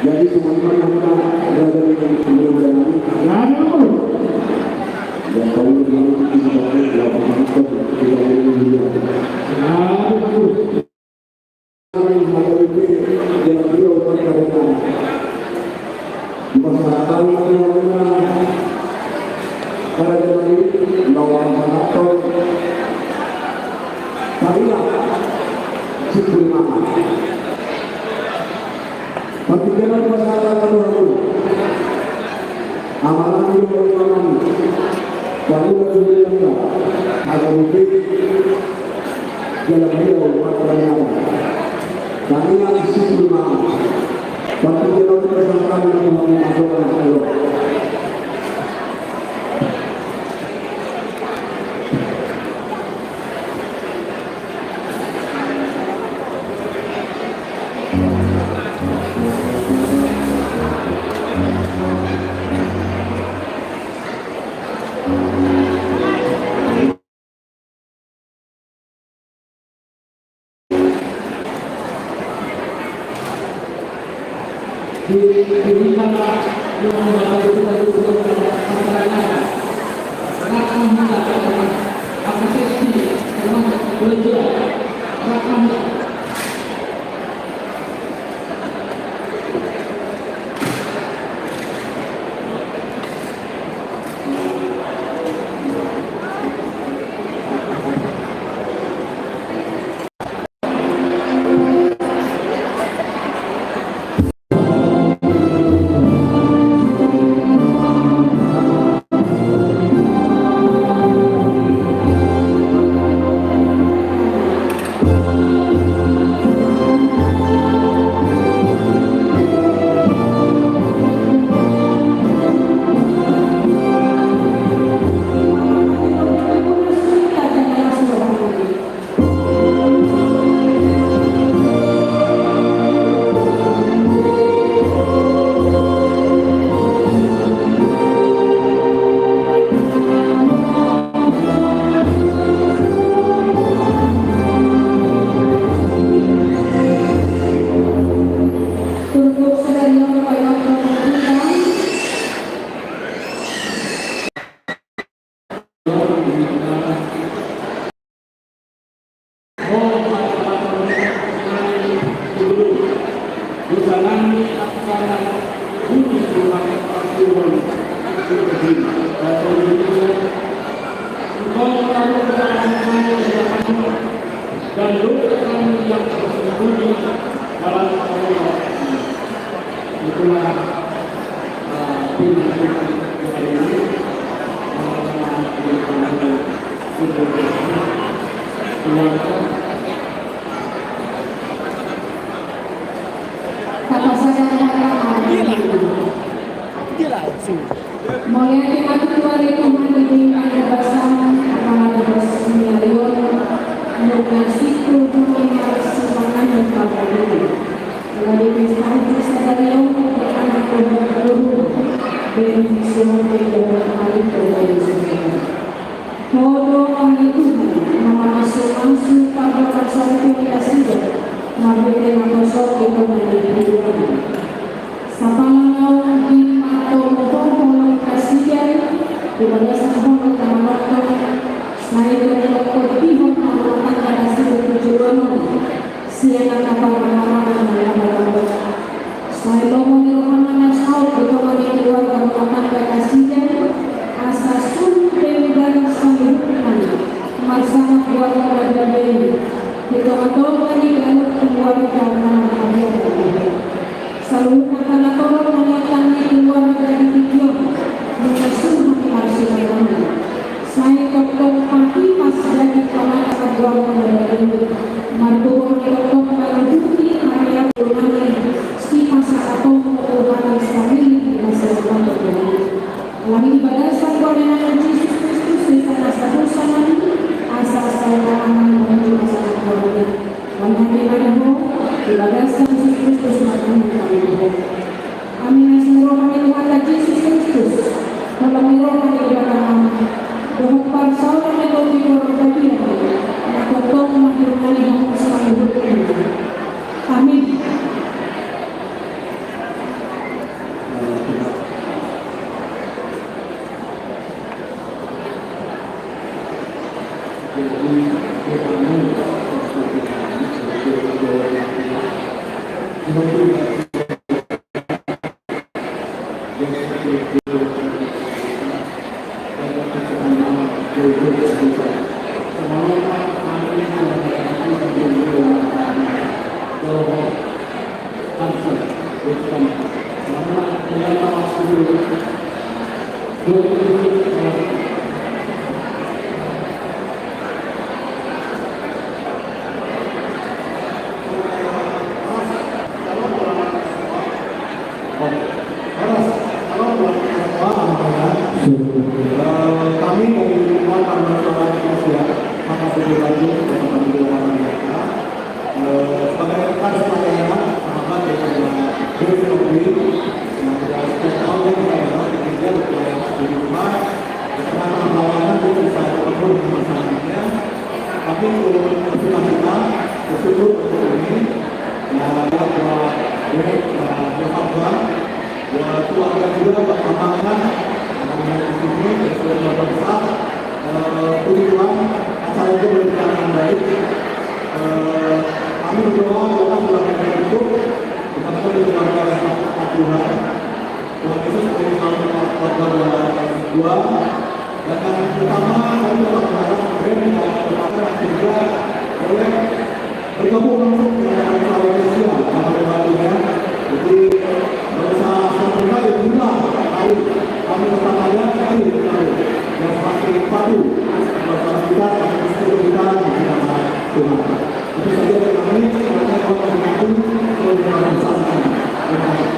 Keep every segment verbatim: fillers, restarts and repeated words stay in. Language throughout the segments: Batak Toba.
Jadi, teman-teman, kita berada di Gunung Rinjani. Yang paling menarik di sini adalah penonton di dalam ini. Yang beliau berkaitan di masyarakat yang pada zaman ini, bahwa masyarakat Parilah, Sipulman. Partingkian pasaran anu anu. Amalan di rumah makan. Baru baru dia. Ada mungkin dalam dia umat yang. Parilah, Sipulman. Partingkian pasaran anu anu. Dan doakan yang sesungguhnya dalam Allah. Itulah, eh, pilihan kita hari ini. Keluarga. Kata saya, Dia langsung. Mauliate ma tu Tuhan, Tuhan di tingkah kebasan, apalagi bos punya Leon, mukasiku, mukasiku, mukasiku. Lagi pesta itu sadari on, anak Tuhan guru, dan semua yang berkali-kali. Ho do ale Tuhan, na mamasu-masu pardongansonku di nasida, marhite na poso di tonga ni hangoluan. Sapala naung di matomu ho holong kasian, di bagasan holong na manongtong, sai dohot ho dihon ma rumah tangga nasida tu joloan on. Sian angka parmaraan na laho. Sai lomo ni rohana na saut di tonga ni keluarga rumah tangga nasida, asa sun denggan saluhutna marsangap goarna na badia i di tonga-tonga ni ganup keluarga na marhaha. Saluhutna angka na torop na nian di keluarga di tingki on, nunga sun hami marsipanganon. Sai tongtong pati pas jadi panata saguang na badia i. Martubu hami tongtong manguduti hami anggo nami, sipasahaton Tuhan samili di masa depan Tuhan. Alani di bagasan goar ni Tuhan Jesus Kristus, di sana satu sana, asa sai tangan menuju masa depan. Alani di bagasan Jesus Kristus, maka kami Amin. Asi ni roha ni Tuhanta Jesus Kristus, holong ni roha ni Debata Ama, dohot parsaoran ni Tondi Porbadia, na tongtong mangiringi hamu saluhutna. Amin. Eh, kami dari Lingkungan Taman Nasional Indonesia, Makassar, Bandung, Kota Bandung, Jawa Barat. Eh, sebagai rekan sebagai anak, sahabat daripada Grace Robi, yang sudah sekian tahun kita kenal, dan dia berpelayanan di rumah, di tengah-tengah pelayanan, dia bisa bertemu dengan pasangannya. Tapi untuk bersuka cita, bersyukur untuk ini, ya, ya, buat Grace, ya, ya, Pak, buat Ya, keluarga juga, buat pamangan, anak-anak di sini, dan seluruh keluarga besar. Eh, puji Tuhan, acara itu berjalan dengan baik. Eh, kami berdoa, doakan keluarga kita itu, kita berdoa keluarga yang taat Tuhan. Tuhan Yesus sebagai salah satu keluarga dua. Dan yang utama, kami tetap berharap brand yang merupakan yang juga boleh bergabung langsung dengan acara Indonesia, Taman Bandung, ya. Jadi, nggak usah sampai lagi, bulan, hari, kami tetap ada, hari, hari. Yang pasti patuh, kalau kita, kita, kita, kita, Tuhan. Itu saja dari kami, kiranya Tuhan memberkati, Tuhan memberkati. Terima kasih.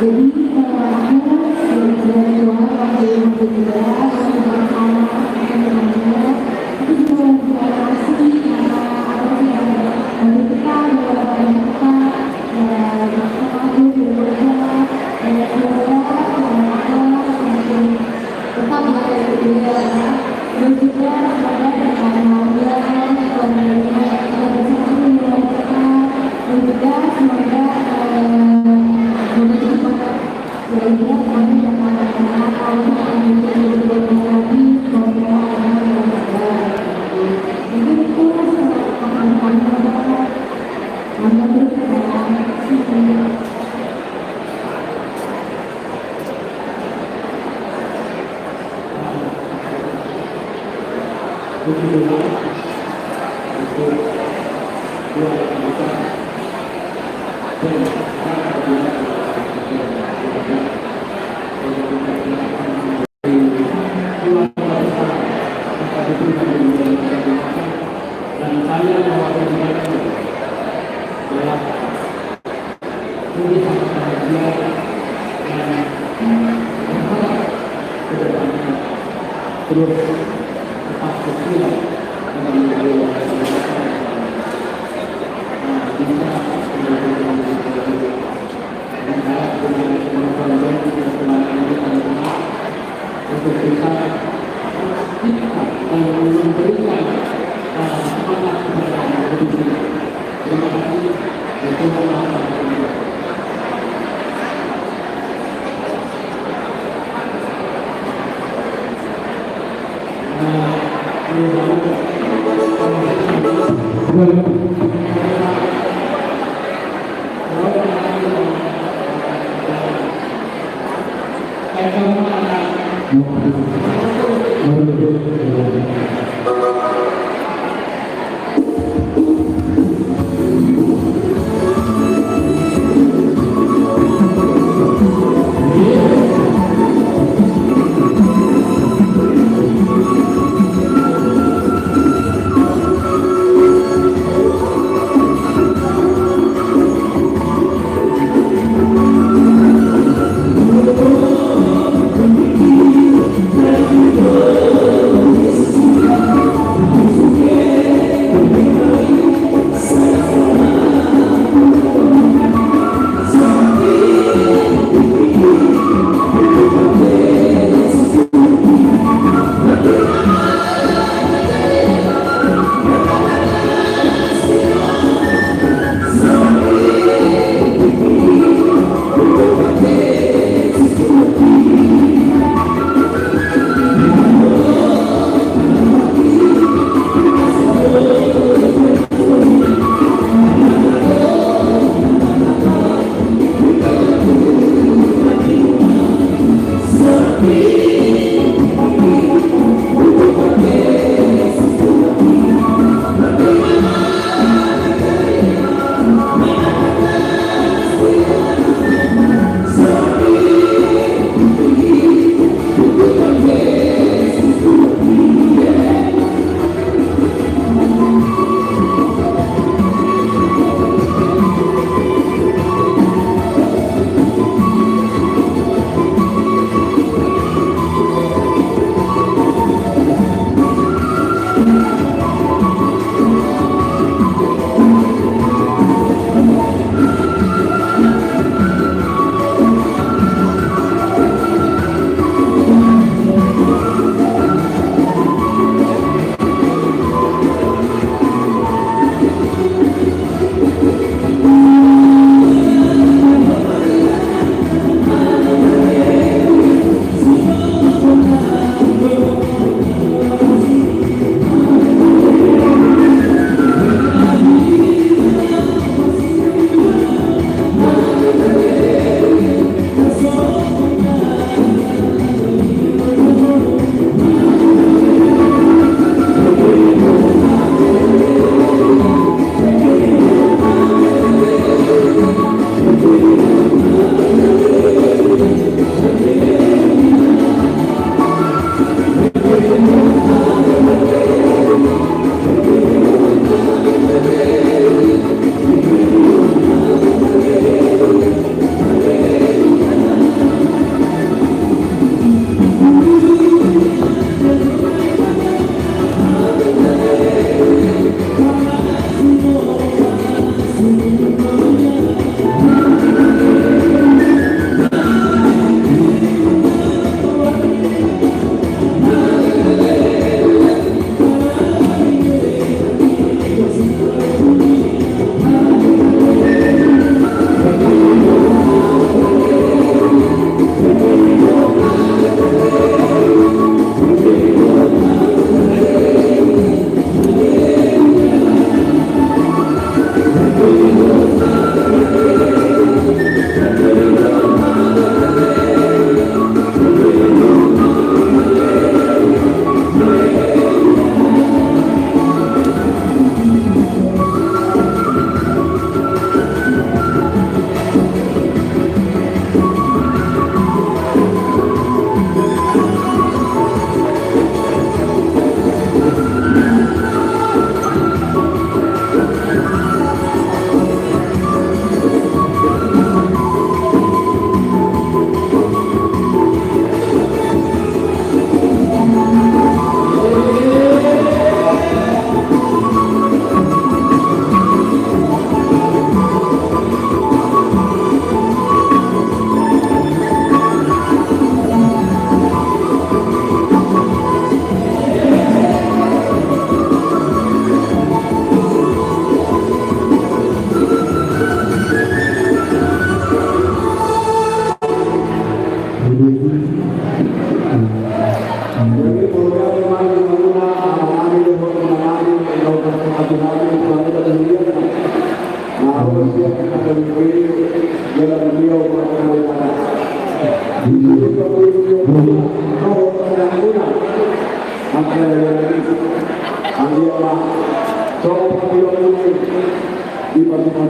Jadi, eh, aku sebagai ketua partai Gerindra, aku bersama teman-teman, aku juga berterima kasih karena apa sih, eh, dari kita, dari kita, eh, aku juga, eh, keluarga, eh, apa, eh, tetap berada di Gerindra, ya. Dan juga semoga dengan keluarga, keluarganya, kita bersama keluarga, dan juga semoga, eh,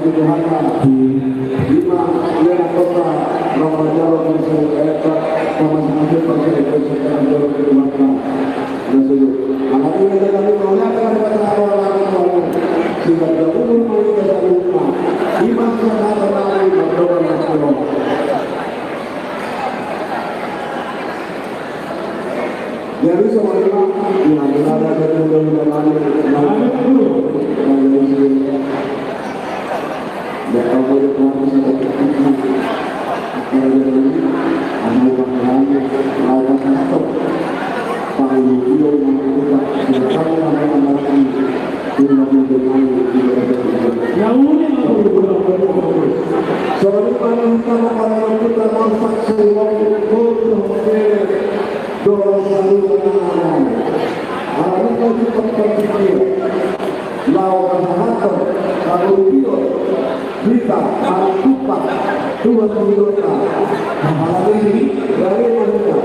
Tuhan, ima ia na kota, rama jaro, bangsa, eh, bangsa, bangsa, bangsa, bangsa, bangsa, Tuhan. Laho marhahaton harupion hita, martupa Tuhan tu hita. Apalagi dari hita.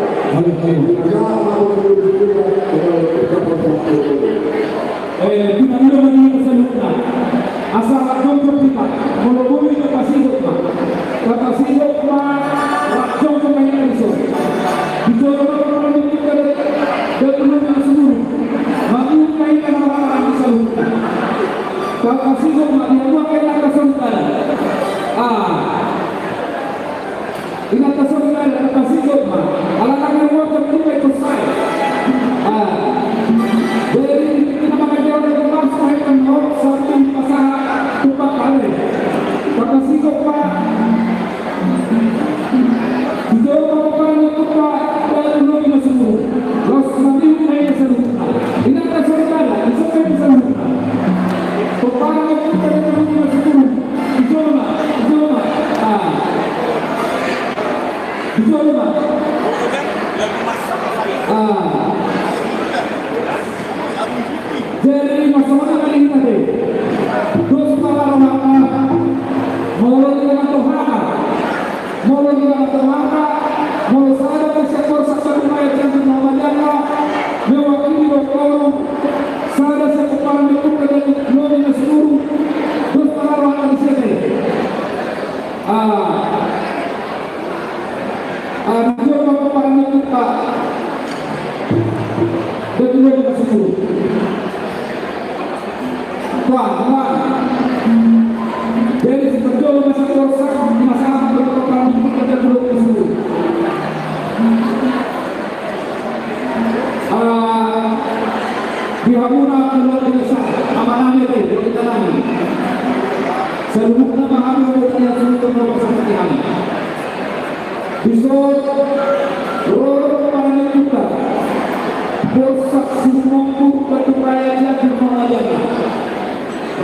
Eh, di mana mana saluhutna. Asa rap jongjong hita, molo boi tapasidok ma. Tapasidok ma, rap jongjong ma hita dison. Di jolo ma parmandi hita dison. Datu na sumuru. Mangihut ma hita na marhaha di saluhutna. Tapasidok ma, di hamu angka inanta sahit. Ah. Inanta sahit, tapasidok ma. Alana na ruar jam lima ikut saya. Ah. Jadi, kita makan jauh dari rumah, saya kan mau sampai pasangan tumpah kali. Tapasidok ma. Di jolo ma pomparan ni ompunta, datu lobi na sumuru. Laos mangihut ma hita saluhutna. Inanta sahit, dison ma hita saluhutna. Pomparan ni ompunta, datu lobi na sumuru. Di jolo ma, di jolo ma. Ah. Di jolo ma. Ah. Jadi, masalah kali ini tadi. Dos ma rohanta, molo di na tohana. Molo di na tohana, molo sada sian Borsak Badumae, Cianjur, Muhammadiyah, mewakili dokter, sada sian pomparan ni ompunta, datu lobi na sumuru, dos ma rohanta di sian i. Ah. Ah, di jolo ma pomparan ni ompunta, datu lobi na sumuru. Wah, wah. Jadi, sian jolo ma sian Borsak, di masa apa, pomparan ni ompunta, datu lobi na sumuru. Ah, di hamuna keluarga besar, amanami ate, dohot inanami. Saluhutna ma hamu dohot inanami, saluhutna ma pasahat hami. Dison, ro do pomparan ni ompunta, Borsak Sirumompu, Badumae, Cianjur, Muhammadiyah.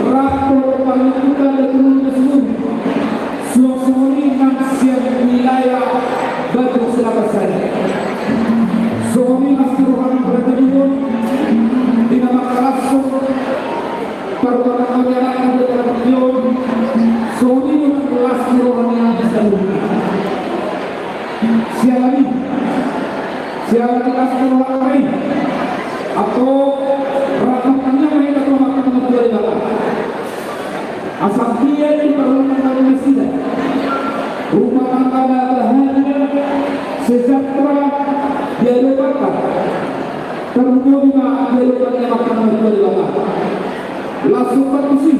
Rap dohot pomparan ni ompunta, datu lobi na sumuru. Suang songon i nang sian wilayah Batu Selatan sada. Songon i las ni roha ni parajabungon, di na mangkalashon parrumatanggaon ni anakna di atas on. Songon i nang las ni roha ni hita saluhutna. Siala ni, siala ni las ni roha ni hita. Antong, rap martangiang ma hita tu Amanta na martua Debata. Asa anggiat diparumah tangga nasida rumah tangga na bahagia, sejahtera, diadopan. Tarlumobi ma diadopan ni Amanta na martua Debata. Laos songon i tusi,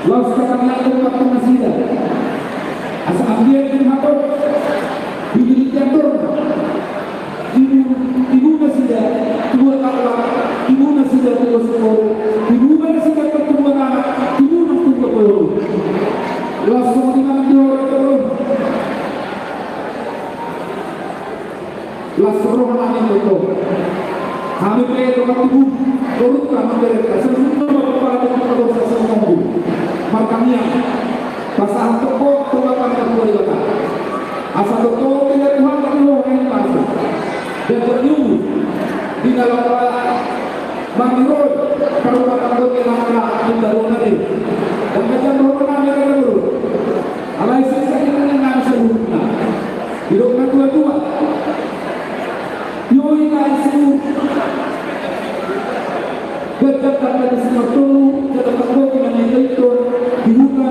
laos tatangiangkon ma tu nasida. Asa anggiat dihatop, dibege andorna. Tibu, tibu nasida tubuan laklak, tibu nasida tubuan sikoru, tibu nasida tubuan anak, tibu nang tubuan boru. Laos songon i ma di roha ni Tuhan. Las roha nami tu Ho. Hami pe dongan tubu, borunta, mamberenta, saluhutna ma pomparan ni ompunta Borsak Sirumompu. Martangiang. Pasahat tu Ho, tu Amanta na martua Debata. Asa tongtong dilean Tuhan di roha ni bangso. Diampu ni umur. Di na laho mangido parrumatanggaon ni anakna, di na roha nami. Dang gabe roha nami, dang gabe roha. Alai sesa di na saluhutna. Didok na tuatua. Yo i na isu. Gajah tanda di simartolu, gajah tanda di na nailaito, di huta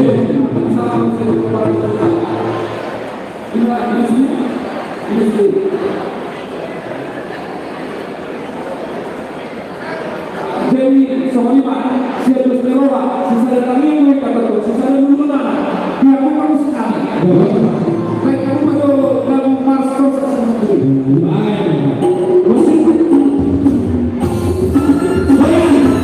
Jadi, songon i ma, sian dos ni roha, sisada tangiang ma hita, sisada mulu nana, biar bukan sekali. Baik, kamu betul, kamu mars, kau sasama. Baik. Musik. Baik.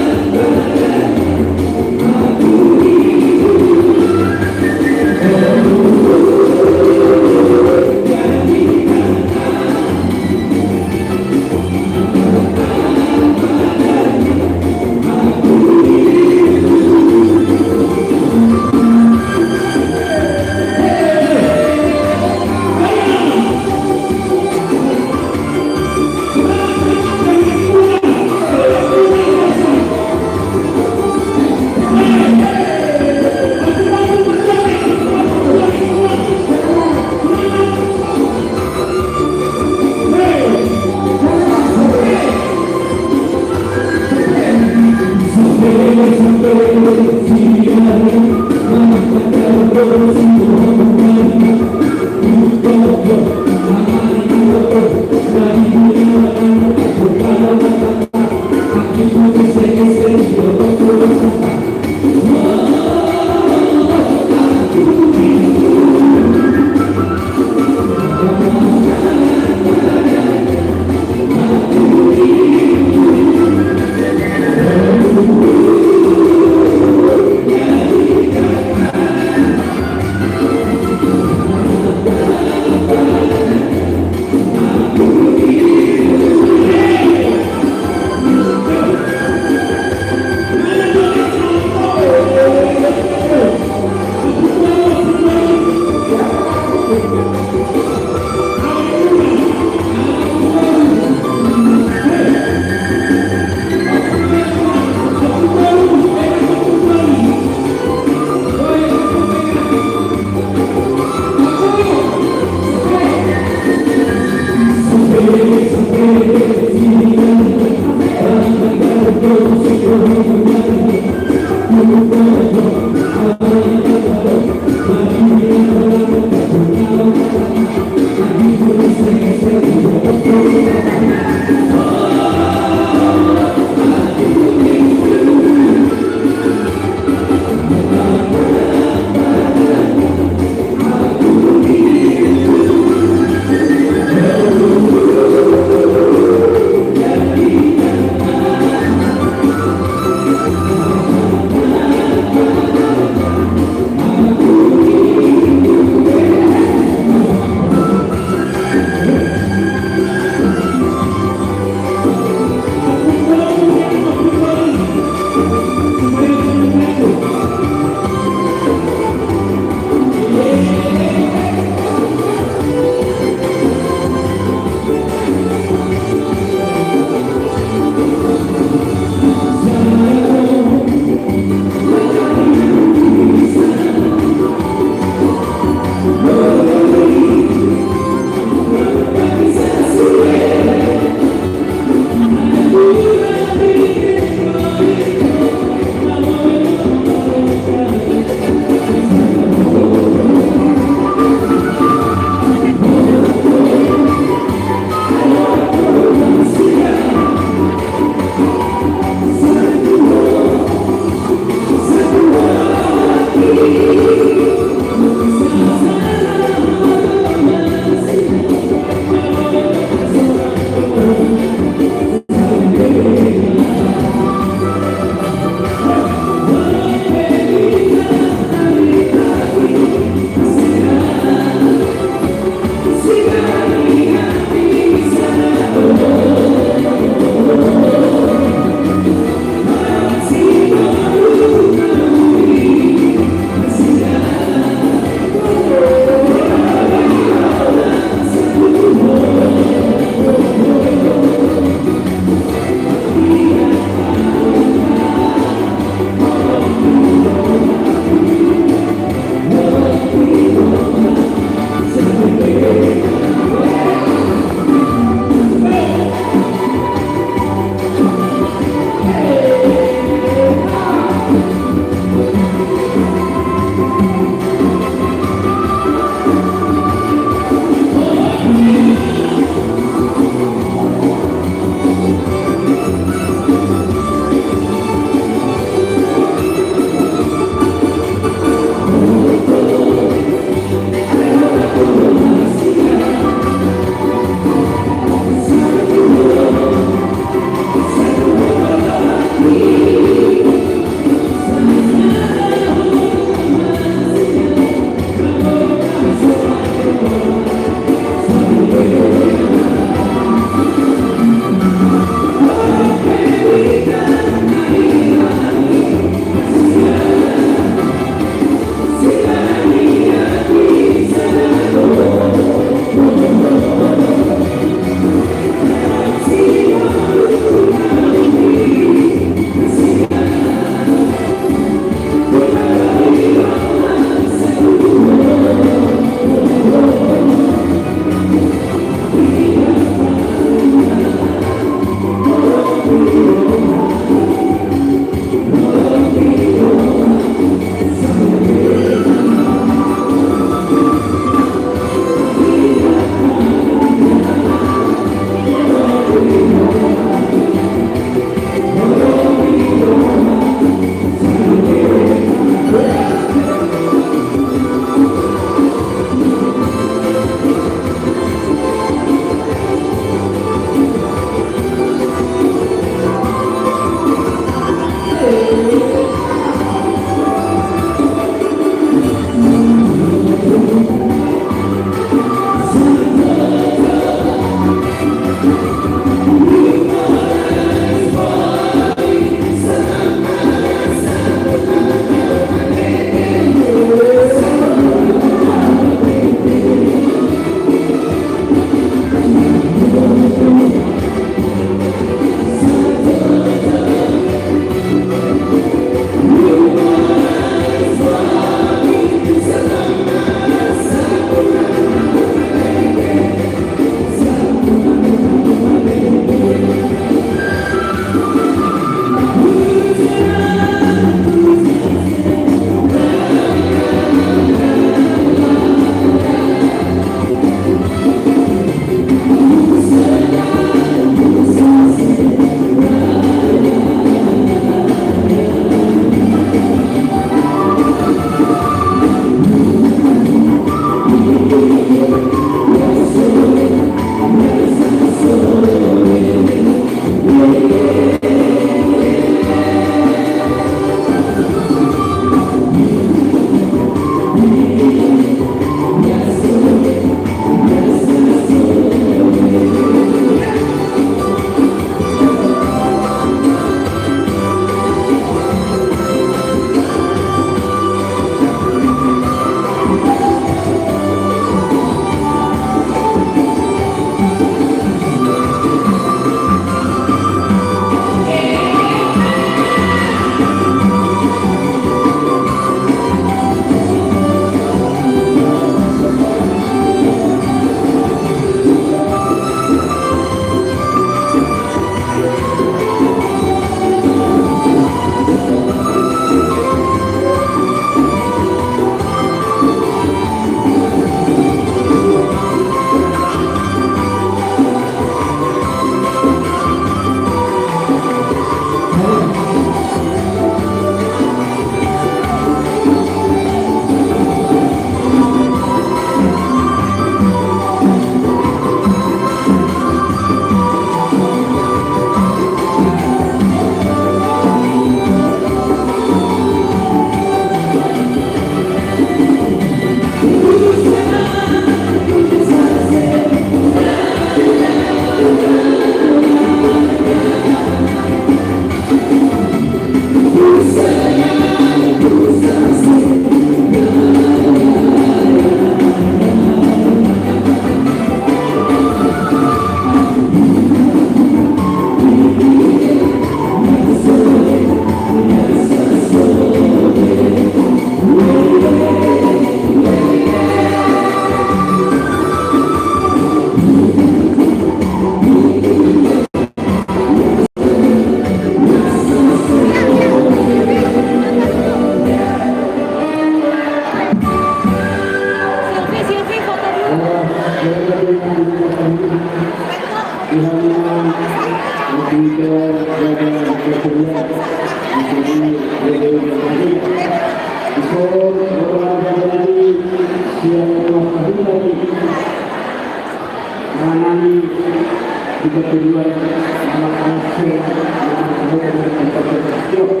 Di ketujuan anak asuh, anak muda dan tempat berkasih.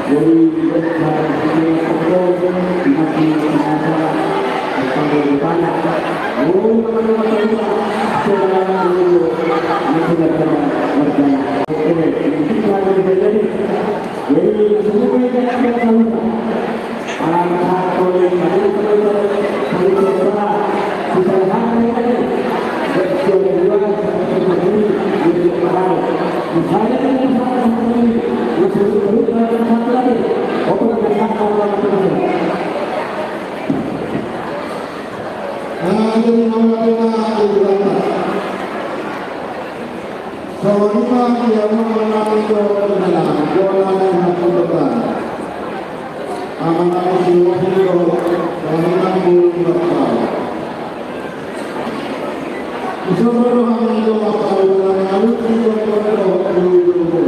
Jadi, Songon i ma di hamu na mangihut na, bona ni hatudotan. Amang na mangihut do, songon i ma di hatudotan. Ison do hami do mangkaluaran alusi do do do do do.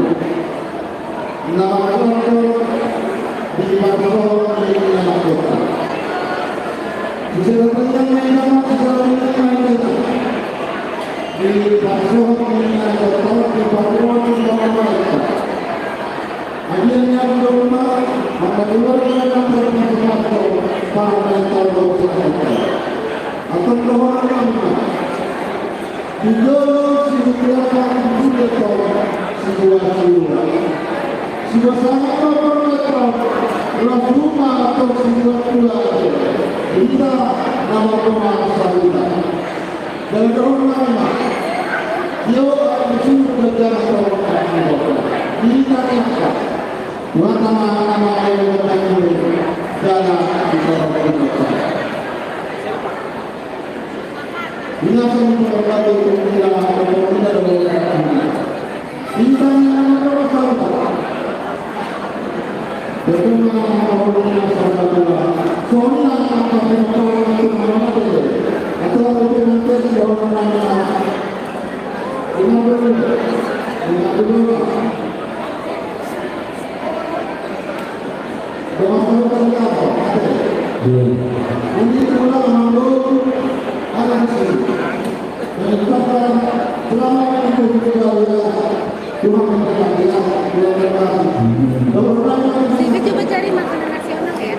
Na mangkaluaran di parsohot ni anak kota. Bisa datang yang main nama, bisa datang yang main nama. Di parsohot ni anak kota, di parsohot ni anak kota. Adia ni anak domba, maka keluarga yang berpasupasu, para mental domba. Atau dohor domba. Di jolo si Hutriakan Budeto, si dua si dua. Si dua sangat memperletok, las rumah atau si dua dua. Kita nama rumah saudara. Dalam rumah nama. Yo, aku suruh kerja sama orang. Kita apa? Buat nama-nama yang bertanya. Dalam kita. Ina songon parbaru tu ina, ina do. Ina ni anak do saudara. Betul ma, ina saudara. Songon i anak do saudara. Atau betul nanti si orang anak. Ina do. Ina do. Saya coba cari makanan nasional ya.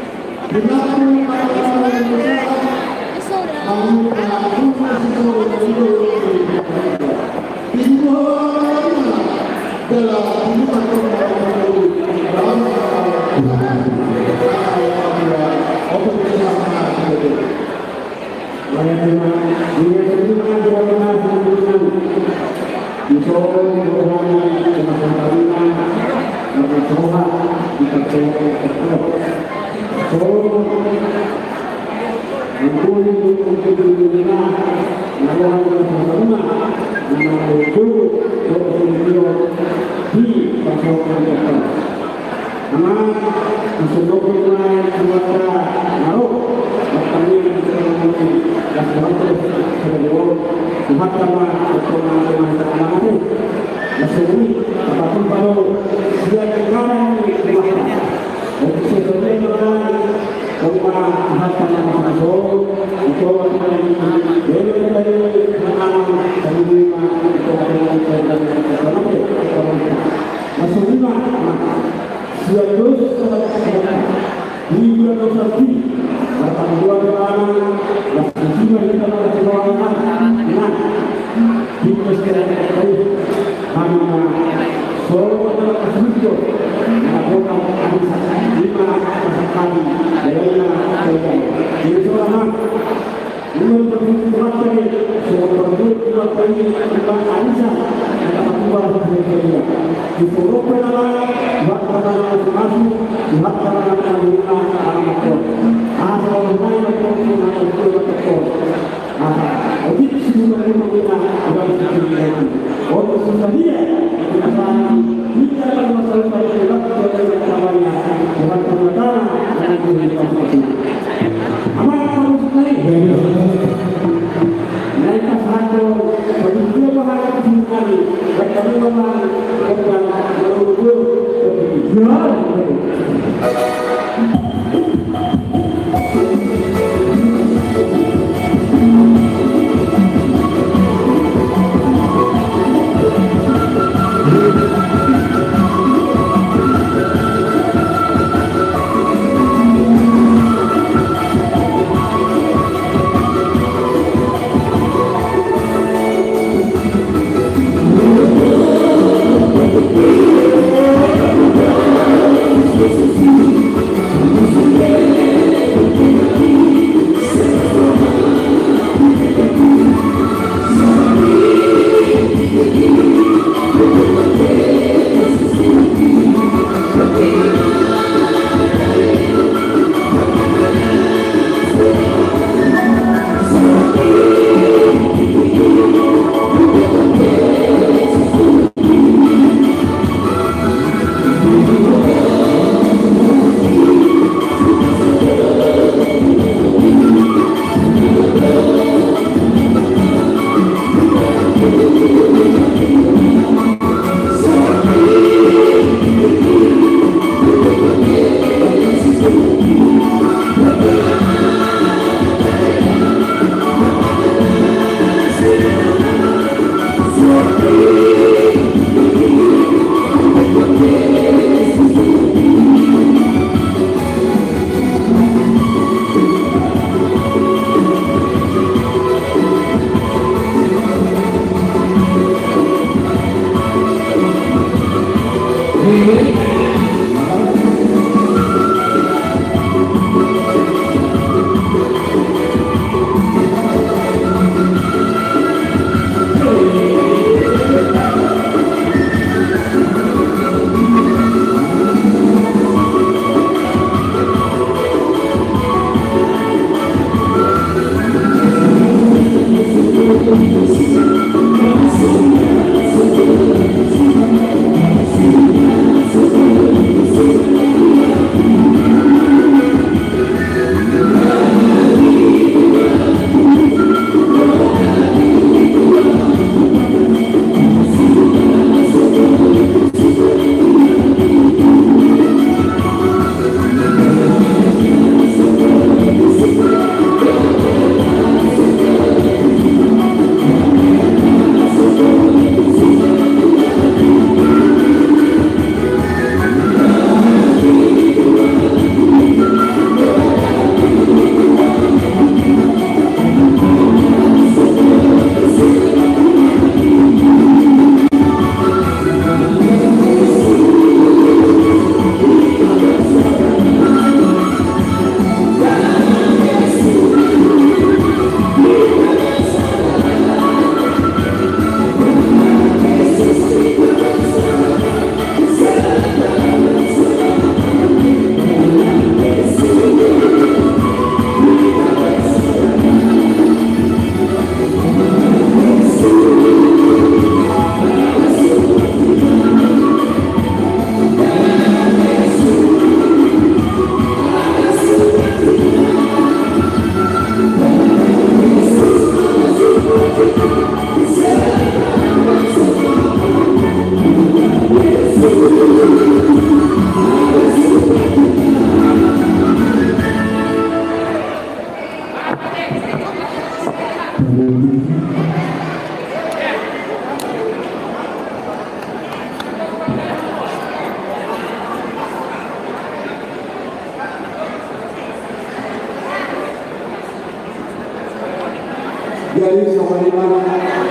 Jadi, songon i ma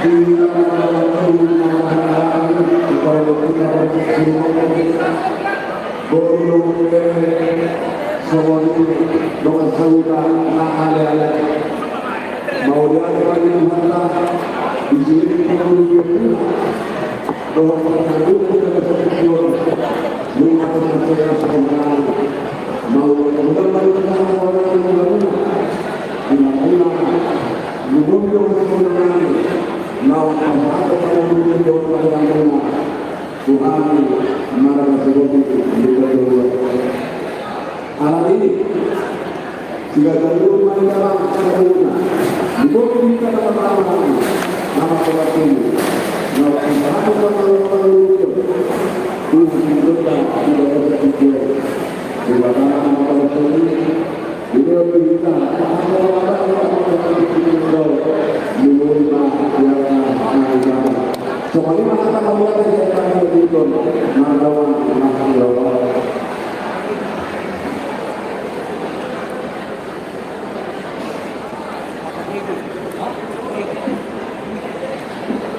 di songon i dongan sahuta na ale-ale. Mauliate ma di Tuhanta, di sini kita menunggu dohot pertanggung jawab kita bersyukur. Nunga terpercaya sebenarnya. Mau mudah-mudahan kita orang yang mudah-mudahan. Di mana-mana. Luhut jong sebenarnya. Nau apa-apa kalau luhut jong pada rumah. Tuhan, marga segopi, luhut jong. Alani i, sigajalu ma i dalam sabulan. Di bawah kita dalam malam hari. Nama Tuhan ini. Nama Tuhan, nama Tuhan, nama Tuhan. Tuhan, Tuhan, Tuhan, Tuhan, Tuhan. Di bawah nama Tuhan ini. Di bawah kita, nama Tuhan, nama Tuhan, nama Tuhan. Di bawah kita, nama Tuhan, nama Tuhan. Songon i ma hata na huboan di hata na hurang, mardalan, mardalan.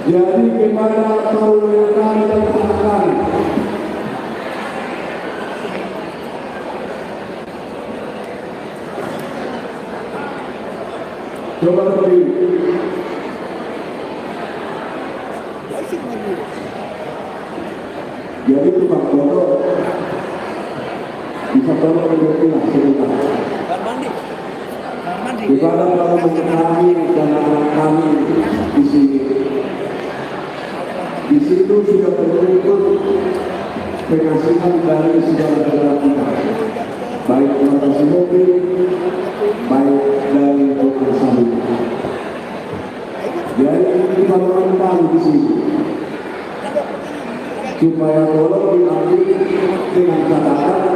Jadi, kepada para rekan-rekan, coba berdiri. Jadi tukang foto bisa tolong mengerti lah sebentar. Kepada para rekan kami dan anak kami di sini. Di situ sudah terkumpul pengasihan dari saudara-saudara kita, baik warga Sihombe, baik dari kota Sabu. Jadi, kita menumpang di sini. Supaya tolong diambil dengan catatan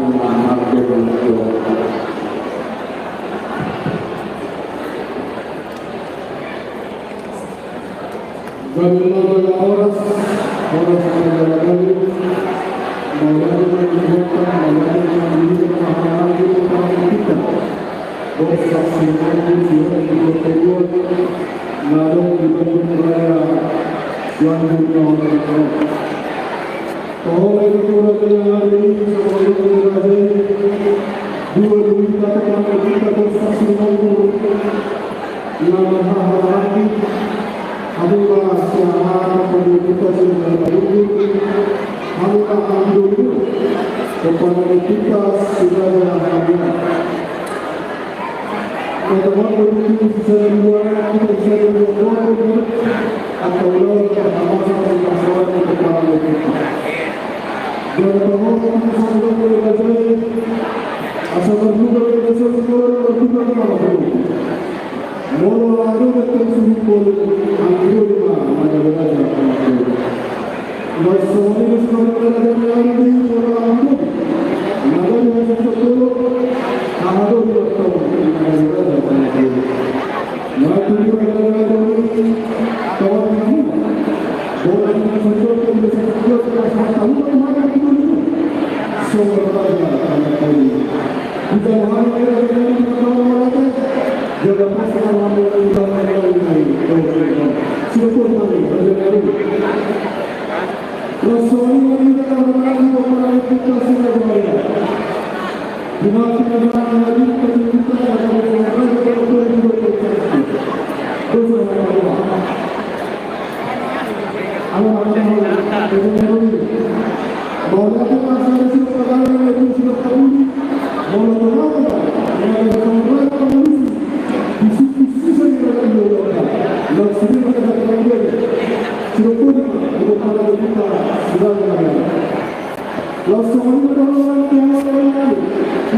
Tuhan ma mardongan tu ho. Gabe ma jala horas, horas ma jala gabe. Mauliate ma di Tuhanta, mauliate ma di Tuhanta, mauliate ma di Tuhanta. Dohot saksi ni Tuhan di kota Ibuan, na adong di Bandung Raya, Bandung na adong. Pahola i tu raja ni ari i, sabagai raja i, dua dua kita, tetangga kita, dohot saksi ni Tuhan. Ulaman haha lagi, hamu ma siahaan panggual tutas yang dalam panggual, hamu ma anggur, kepala tutas sudah ya hamu. Kata waktu itu saya dua, kita saya dua orang, atau lawan kata masa di pasaran kepala tutas. Dan bahwa kita sadar dari raja, asal berbuka kita semua, berbuka kepala. Molo adong na tung suhut bolon, anggur ma na beraja. Mas soni mas soni na beraja ni anggur, molo anggur. Na beraja sasolo, anggur ma na beraja. Na tutu na beraja ni kawan anggur. Bola ni mas soni na beraja, na sasolo, na beraja. Solo beraja, anggur.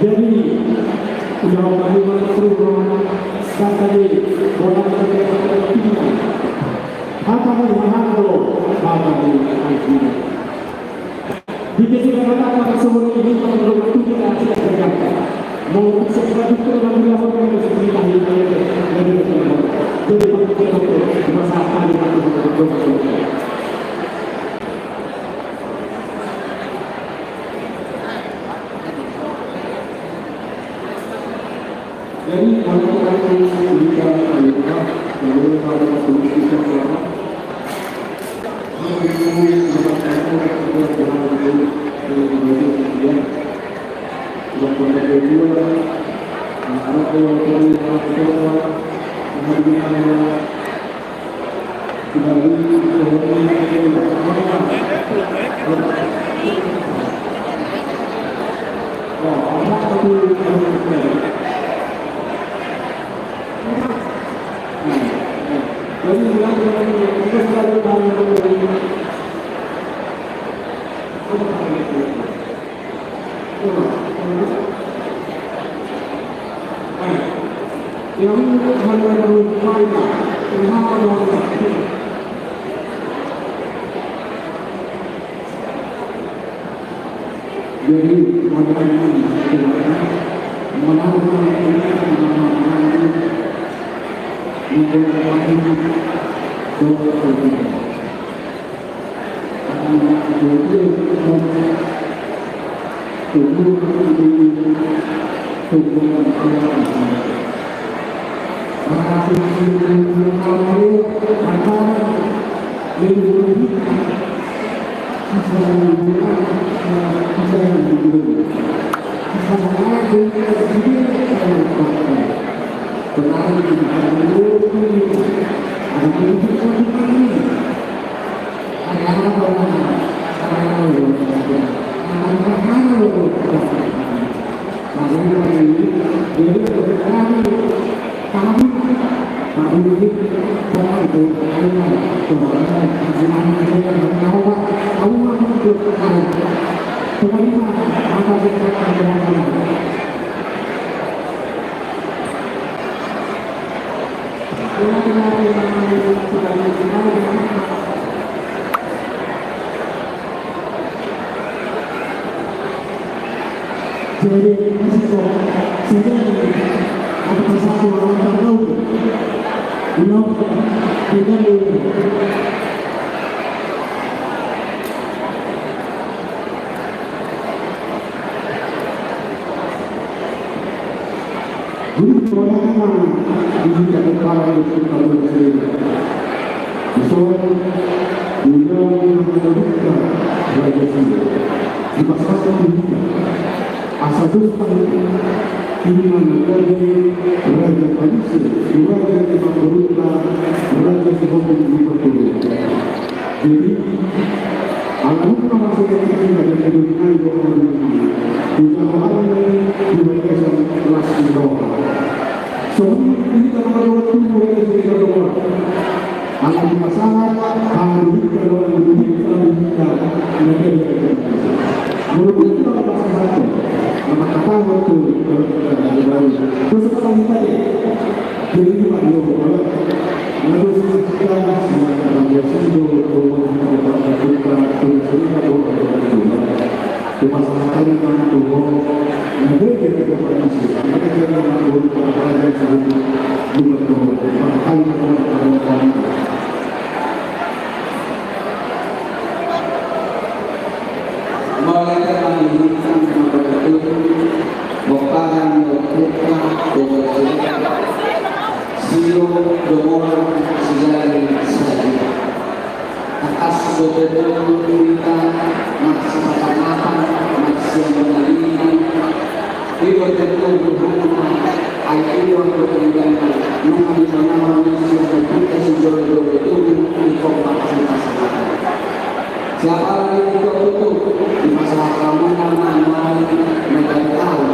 Jadi, udah apa ini, terus kata di bola, kata di bola, kata di bola. Di ketika kata-kata seumur ini, kita perlu waktu, kita tidak terjangkau. Mau sesuatu itu memang dilakukan oleh seperti tadi, tadi, tadi, tadi, tadi, tadi, tadi, tadi, masa apa yang kita perlu. Jadi, kalau kita bisa, kalau kita bisa, kalau kita bisa, Jadi, Jadi, masih kok. Sehingga ada persatu orang tahu. Belum. Tidak dulu. Jadi, keponakan di dunia kepala itu kita belum sendiri. Soal dunia yang menurutkan raja sendiri. Di pasal itu, asa terus tahu, ini mana raja, raja Parise, raja di Pangkorotan, raja di Hombung di Pangkorotan. Jadi, ala nunga masuk ke sini, ada kedudukan di bawah dunia. Punya orang ini, di bawah kelas di bawah. Soalnya, ini kan ada waktu, mulai dari kita bawah. Ala nunga sangat, ala nunga kalau ada dunia, kalau kita, nggak ada yang bisa. Menurut itu, apa masalah itu? Apa kata waktu, kalau kita ada baru? Terus apa kita deh? Jadi, Pak, yo, kalau, kalau kita, kita, kita, kita, kita, Tangkas do tutu hita marsipatangkapan, marsiamunalinggi. I do tutu goarna, ai i do anggo tangkas nunga dipanganon ni siamun hita sijolojolo tubu di kompak sipasangapon. Siapa lagi di tutu dipasahat hamuna ma nuaeng na gabe ahu.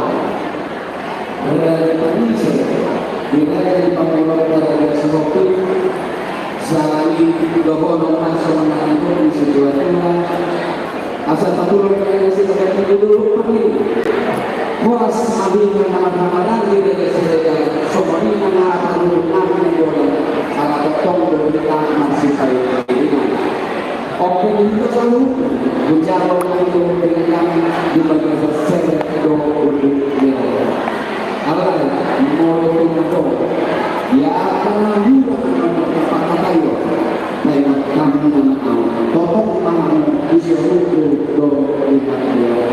Raja Parise, di raja di Pangkorotan, raja Sihombing, salani dohonon ma songon na nidok ni situatua, asa tapulok raja Sihombing di dulu pagi. Horas abing na marhahamaranggi raja Sihombing, songon i nang hata ni dohonon, ala tongtong do hita marsipaingotingotian. Oke, itu selalu menjawab itu dengan di bagian besar itu untuk dia. Alai, molo tonga do, ya, karena lu akan berkata-kata yo. Nah, ingat kamu nama kau. Totop kamu bisa ruku do ingat dia.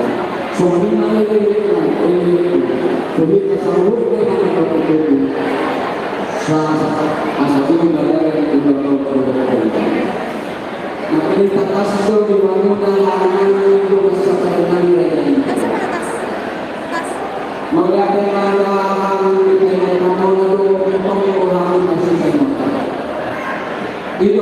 Soalnya, eh, eh, eh, eh, eh. Jadi, kesal lu, eh, eh, eh, eh, eh. Sa, asa itu ibadah yang ibadah Allah. Maka di tangkas do di wanita lanang itu masa pertengahan lagi. Maka dengan lanang itu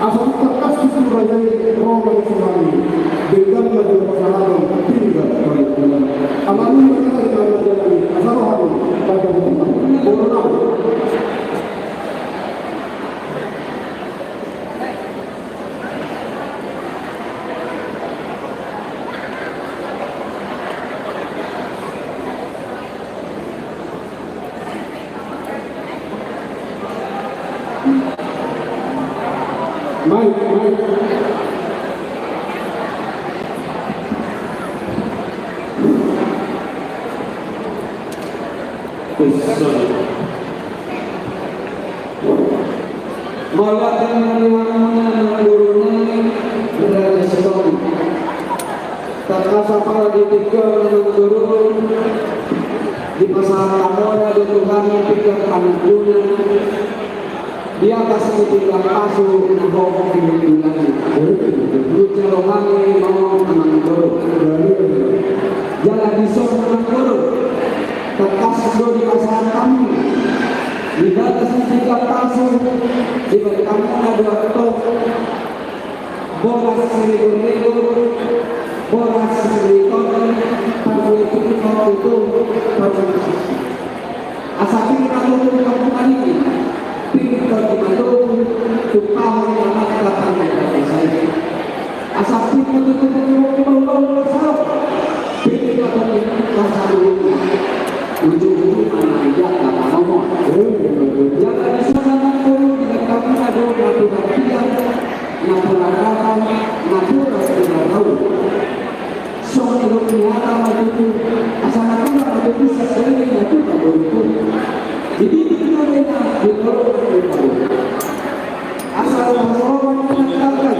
Asa tangkas tu raja i ro ma di suhani, denggan ma jala pasahaton, tinggal balik pulang. Alani ma jala i, alani ma jala i, asa roha ni, pada pulang. Boru nami. Baik, baik. Mauliate ma di hamuna amangboru nami, Raja Sitombing. Tangkas apala di tingki on amangboru, dipasahat hamuna do Tuhan pinggan panungkunan di atas ni pinggan pasu na hohom di hundulanna. Nunga jalo hami ma on amangboru. Jala dison amangboru, tangkas do dipasahat hami di atas ni pinggan pasu, dibahen hamuna do antong boras siregoregor, boras siritonir, parbue pir ma tutu, parbue sisi. Asa pir ma tutu di hamuna nangkin, pir ma tutu tumpahon ni amanta parbue pir. Asa pir ma tutu tumpahon ni amanta parbue pir. Pir ma tutu tumpahon ni amanta parbue pir. Ujung-ujungna ma ia na panomot. Jala dison amangboru, dibahen hamuna do napuran tiar, napuran rarang, napuran sinarau. Songon i do nian ma tutu, asa napuran ma tutu sian na tutu, napuran boru. Di tingki on ma di tolong na tutu. Asa rupa-rupa ma tutu na tangkas,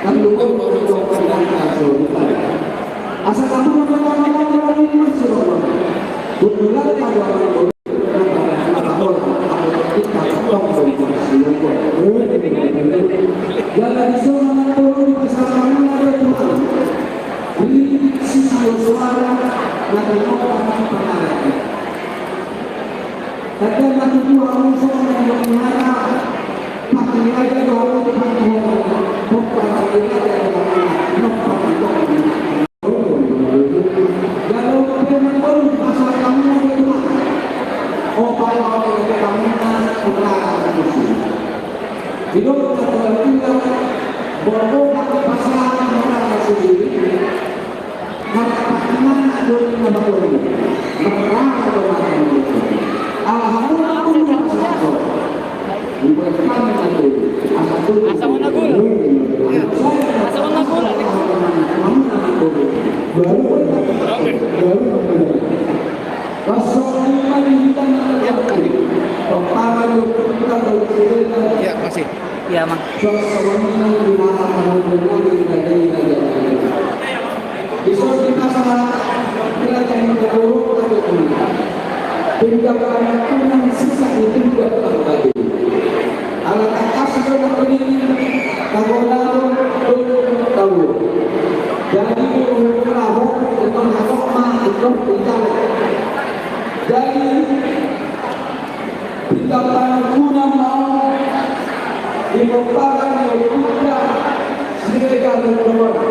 kan lupa ma tutu na tangkas. Asa napuran ma tutu na tangkas, kan lupa ma tutu na tangkas. Kebetulan ada orang Jala dison amangboru, dipasahat hamuna do Tuhan rintik sitio soara na tinopa ni pangaranna. Tanda na tutu hamu songon na nidok ni hata, pangki raja do hamu, pangki hata, pangki raja do hamu, pangki raja do hamu. Jala pe amangboru, dipasahat hamuna do Tuhan opat, opat, opat hamuna, opat, opat. Didok na tuatua, borbor dipasahat hamuna sendiri. Marpatinangan do ninna baboru. Marpatinangan do ninna baboru. Ala hamuna pun dipasahat. Asa on na gula. Asa on na gula. Ya, masih. Iya, Mang. Dison dipasahat di raja ni Jawa, pinggan panungkunan sisa di pinggan panggabean. Ala tangkas do na uli, tagonaron do tahu. Jadi, umur tahu, itu masuk ma, itu pintar. Jadi, pinggan panungkunan ma on, di pomparan ni ompunta Siregar Sinaga.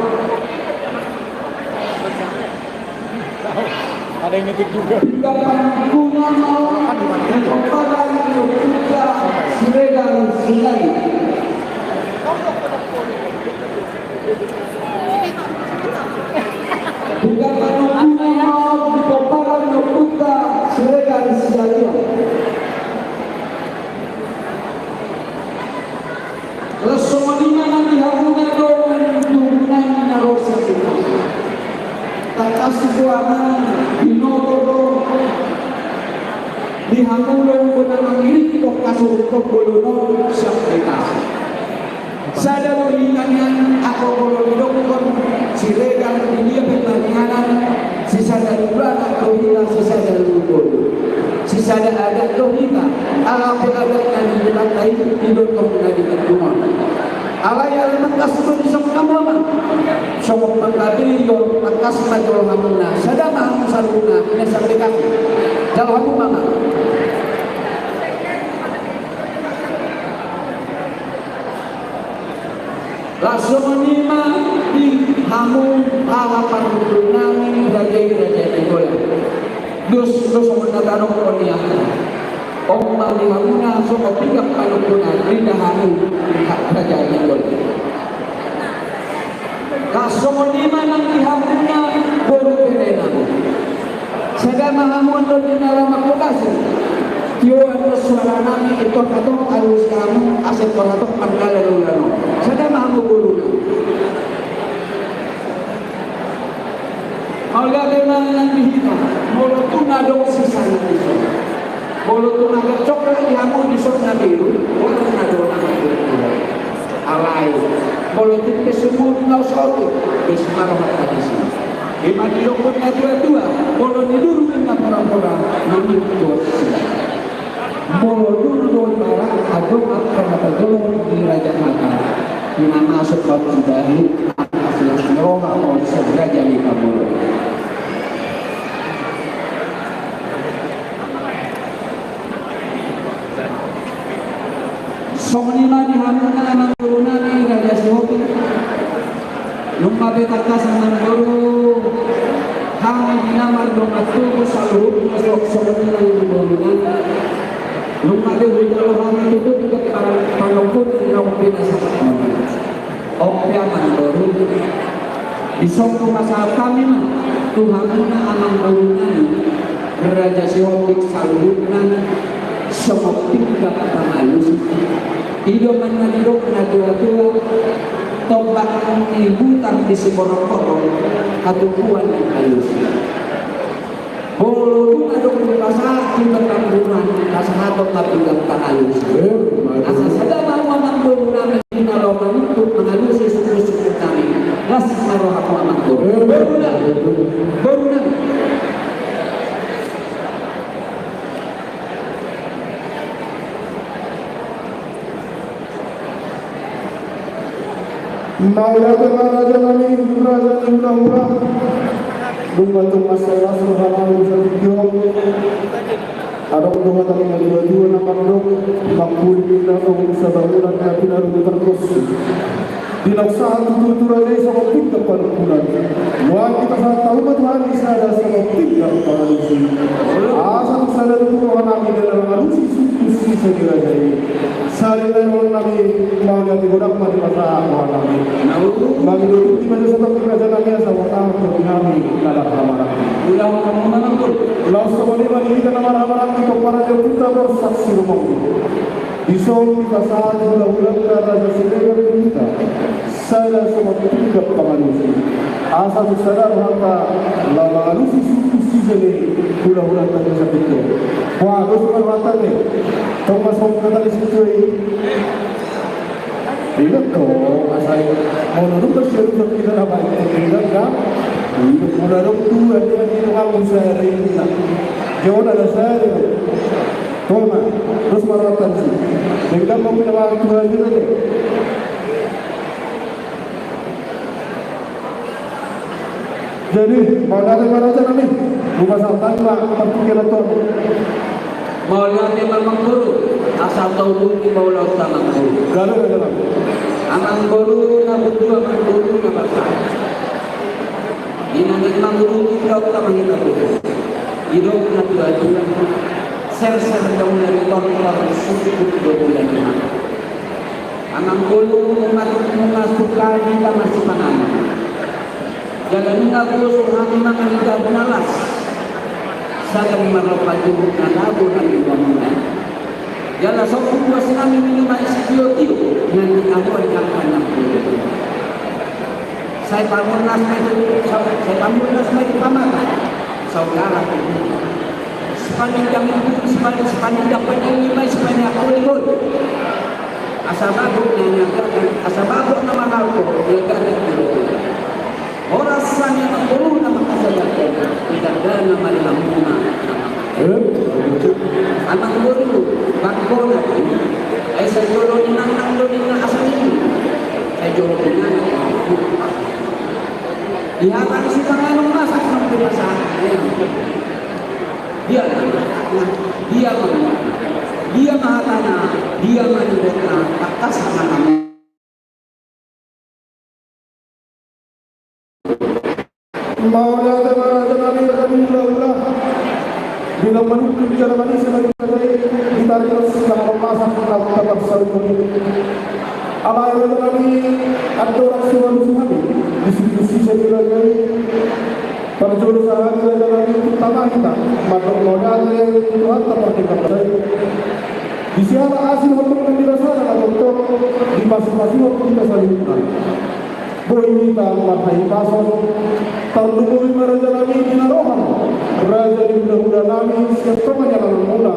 Ada yang ngetik juga. Pinggan panungkunan ma on, di pomparan ni ompunta Siregar Sinaga. Pinggan panungkunan ma on, di pomparan ni ompunta Siregar Sinaga. Laos songon i ma nang di hamuna dongan tubu nami na ro sian Bekasi. Tangkas do amang, binoto do di hamu do bona mangiringhon hasurunghon bolon on sian Bekasi. Sada do hita nian, anggo molo didokhon Siregar di dia pe maringanan, sisada dolanan do hita, sisada luluan. Sisada adat do hita, ala pe adat na di hita i, didok na di hita i. Alai ala tangkas do dison hamu amang, songon panggabean, tangkas ma jolo hamuna, sada ma hamu saluhutna, na sian Bekasi. Jalo hamu amang. Laos songon i ma di hamu ala parhundul nami raja i, raja i Nainggolan. Dos do songon na tadokhon i. On ma di hamuna songon pinggan panungkunan di na hamu raja i Nainggolan. Laos songon i ma nang di hamuna boru Berenang. Sada ma hamu on do di na laho mangkobasi. Io, ando suara nami, ito katok alus kamu, aset katok mandala lulano. Sada ma hamu guru nami. Mauliate ma nang di hita, molo tung adong sisa na di son. Molo tung adong coklat di hamu di son na biru, molo tung adong na biru. Alai, molo tung pe sumur na usor, pe sumarohat na di son. Ima didok na tua-tua, molo ni duru na pora-pora, mami tua sisa. Molo dulu do ibara adong angka na pajolo di raja Mataram, na masuk baru sudahi angka silas ni roha molo sian raja ni pamolo. Songon i ma di hamuna amang boru nami Raja Sihombing. Nunga pe tangkas amang boru, hami di na mardongan tubu saluhutna songon i ma di boru nami. Nunga pe hujalo hami tutu di panomput na umpi na sahat. Oke amang boru, di son hupasahat hami ma tu hamuna amang boru nami Raja Sihombing saluhutna songon pinggan pangalusi. I do ma na didok na tua-tua, tombak ni butar di siporong-porong, hatubuan ni alusi. Molo dung adong dipasahat di perkampungan, pasahaton ma pinggan pangalusi. Asa sada ma hamu amang boru nami di na laho manuntut mangalusi suku-suku nami. Las ma rohamu amang boru. Boru nami. Boru nami. Mauliate ma raja nami, raja ni hula-hula. Dung mansai las roha nami di satigio. Adong do hata ni na tua-tua na mandok, mangkuling inna tongon sabangunan, na pinarungu tarkos. Di na sahat tutu tu raja i songon pinggan panungkunan. Nuaeng dipasahat hamu ma tu hami sada songon pinggan pangalusi. Asa tung sada tutu roha nami di na mangalusi suku sisa ni raja i. Sada ni roha nami, mauliate godang ma dipasahat roha nami. Mangido tuti ma jasa tu raja nami asa hupasahat tu hami na marhaha-maranggi. Ulang hamu mangampun. Laos songon i ma di hita na marhaha-maranggi, pomparan ni ompunta Borsak Sirumonggu. Di son dipasahat hula-hulanta Raja Siregar tu hita sada songon pinggan pangalusi. Asa tung sada rohanta laho mangalusi suku sisa ni hula-hulanta tu satigio. Wah, dos ma rohanta ne. Tong ma songon hata ni sintua i. Ingat do, asa i. Molo dung bersiap-siap hita na baik, ingat kan? Molo dung tua, dia di rumah besar ini. Jauh ada saya. Toma, dos ma rohanta disi. Denggan ma pinabahan Tuhan kita deh. Jadi, mauliate ma raja nami. Hupasahat ma partingkian on. Mauliate ma amang boru. Asa tau dung di mauliate amang boru. Gabe, gabe, gabe. Amang boru na berdua, amang boru na basa. Inang i mangurupi daun tama hita tu. Didok na tua-tua. Serser daun dari tortor sukut do bulan lima. Amang boru, nunga, nunga suka hita masipanganon. Jala nunga gosur hami mangan di jabu na las. Sada ni marlopa juhut na labo na di bangunan. Jala sombong buas nami minum air sitio-tio, na di amuan angka na. Sai pamonas ma itu, sai pamonas ma itu pamata. Saudara, sipanindang itu, sipan-, sipanindang panyangi ma, sipanindang kolimon. Asa mabuk na niagakan, asa mabuk na mangalko, niagakan. Horas sanga mangguru na makasajakan, idandana ma di lambungna. Eh? Amang boru, bangkona. Ai sai jolo ni nang nang do ninna asa ni. Sai jolo ni nang nang. Di hata ni sipanganon masak nang di masak. Dia, dia ma, dia ma hatana, dia ma nidokna, tangkas ma nang. Mauliate ma raja nami, raja ni hula-hula. Di na manungkun jala manise ma di raja i, ditaringot sitaha mamasak na huta parsaut. Alai raja nami, andorang so malusu hami, disi-disi sadia raja i. Parjolo sahali raja nami, utama Mandok mauliate tu Tuhanta pardenggan basa i. Di siala asi dohot dongan ni rasana na tongtong dipasupasu hita saluhutna. Boi hita marhahipason. Tarlumobi ma raja nami di na roham, raja ni hulahula nami, sian tonga ni alanganmuna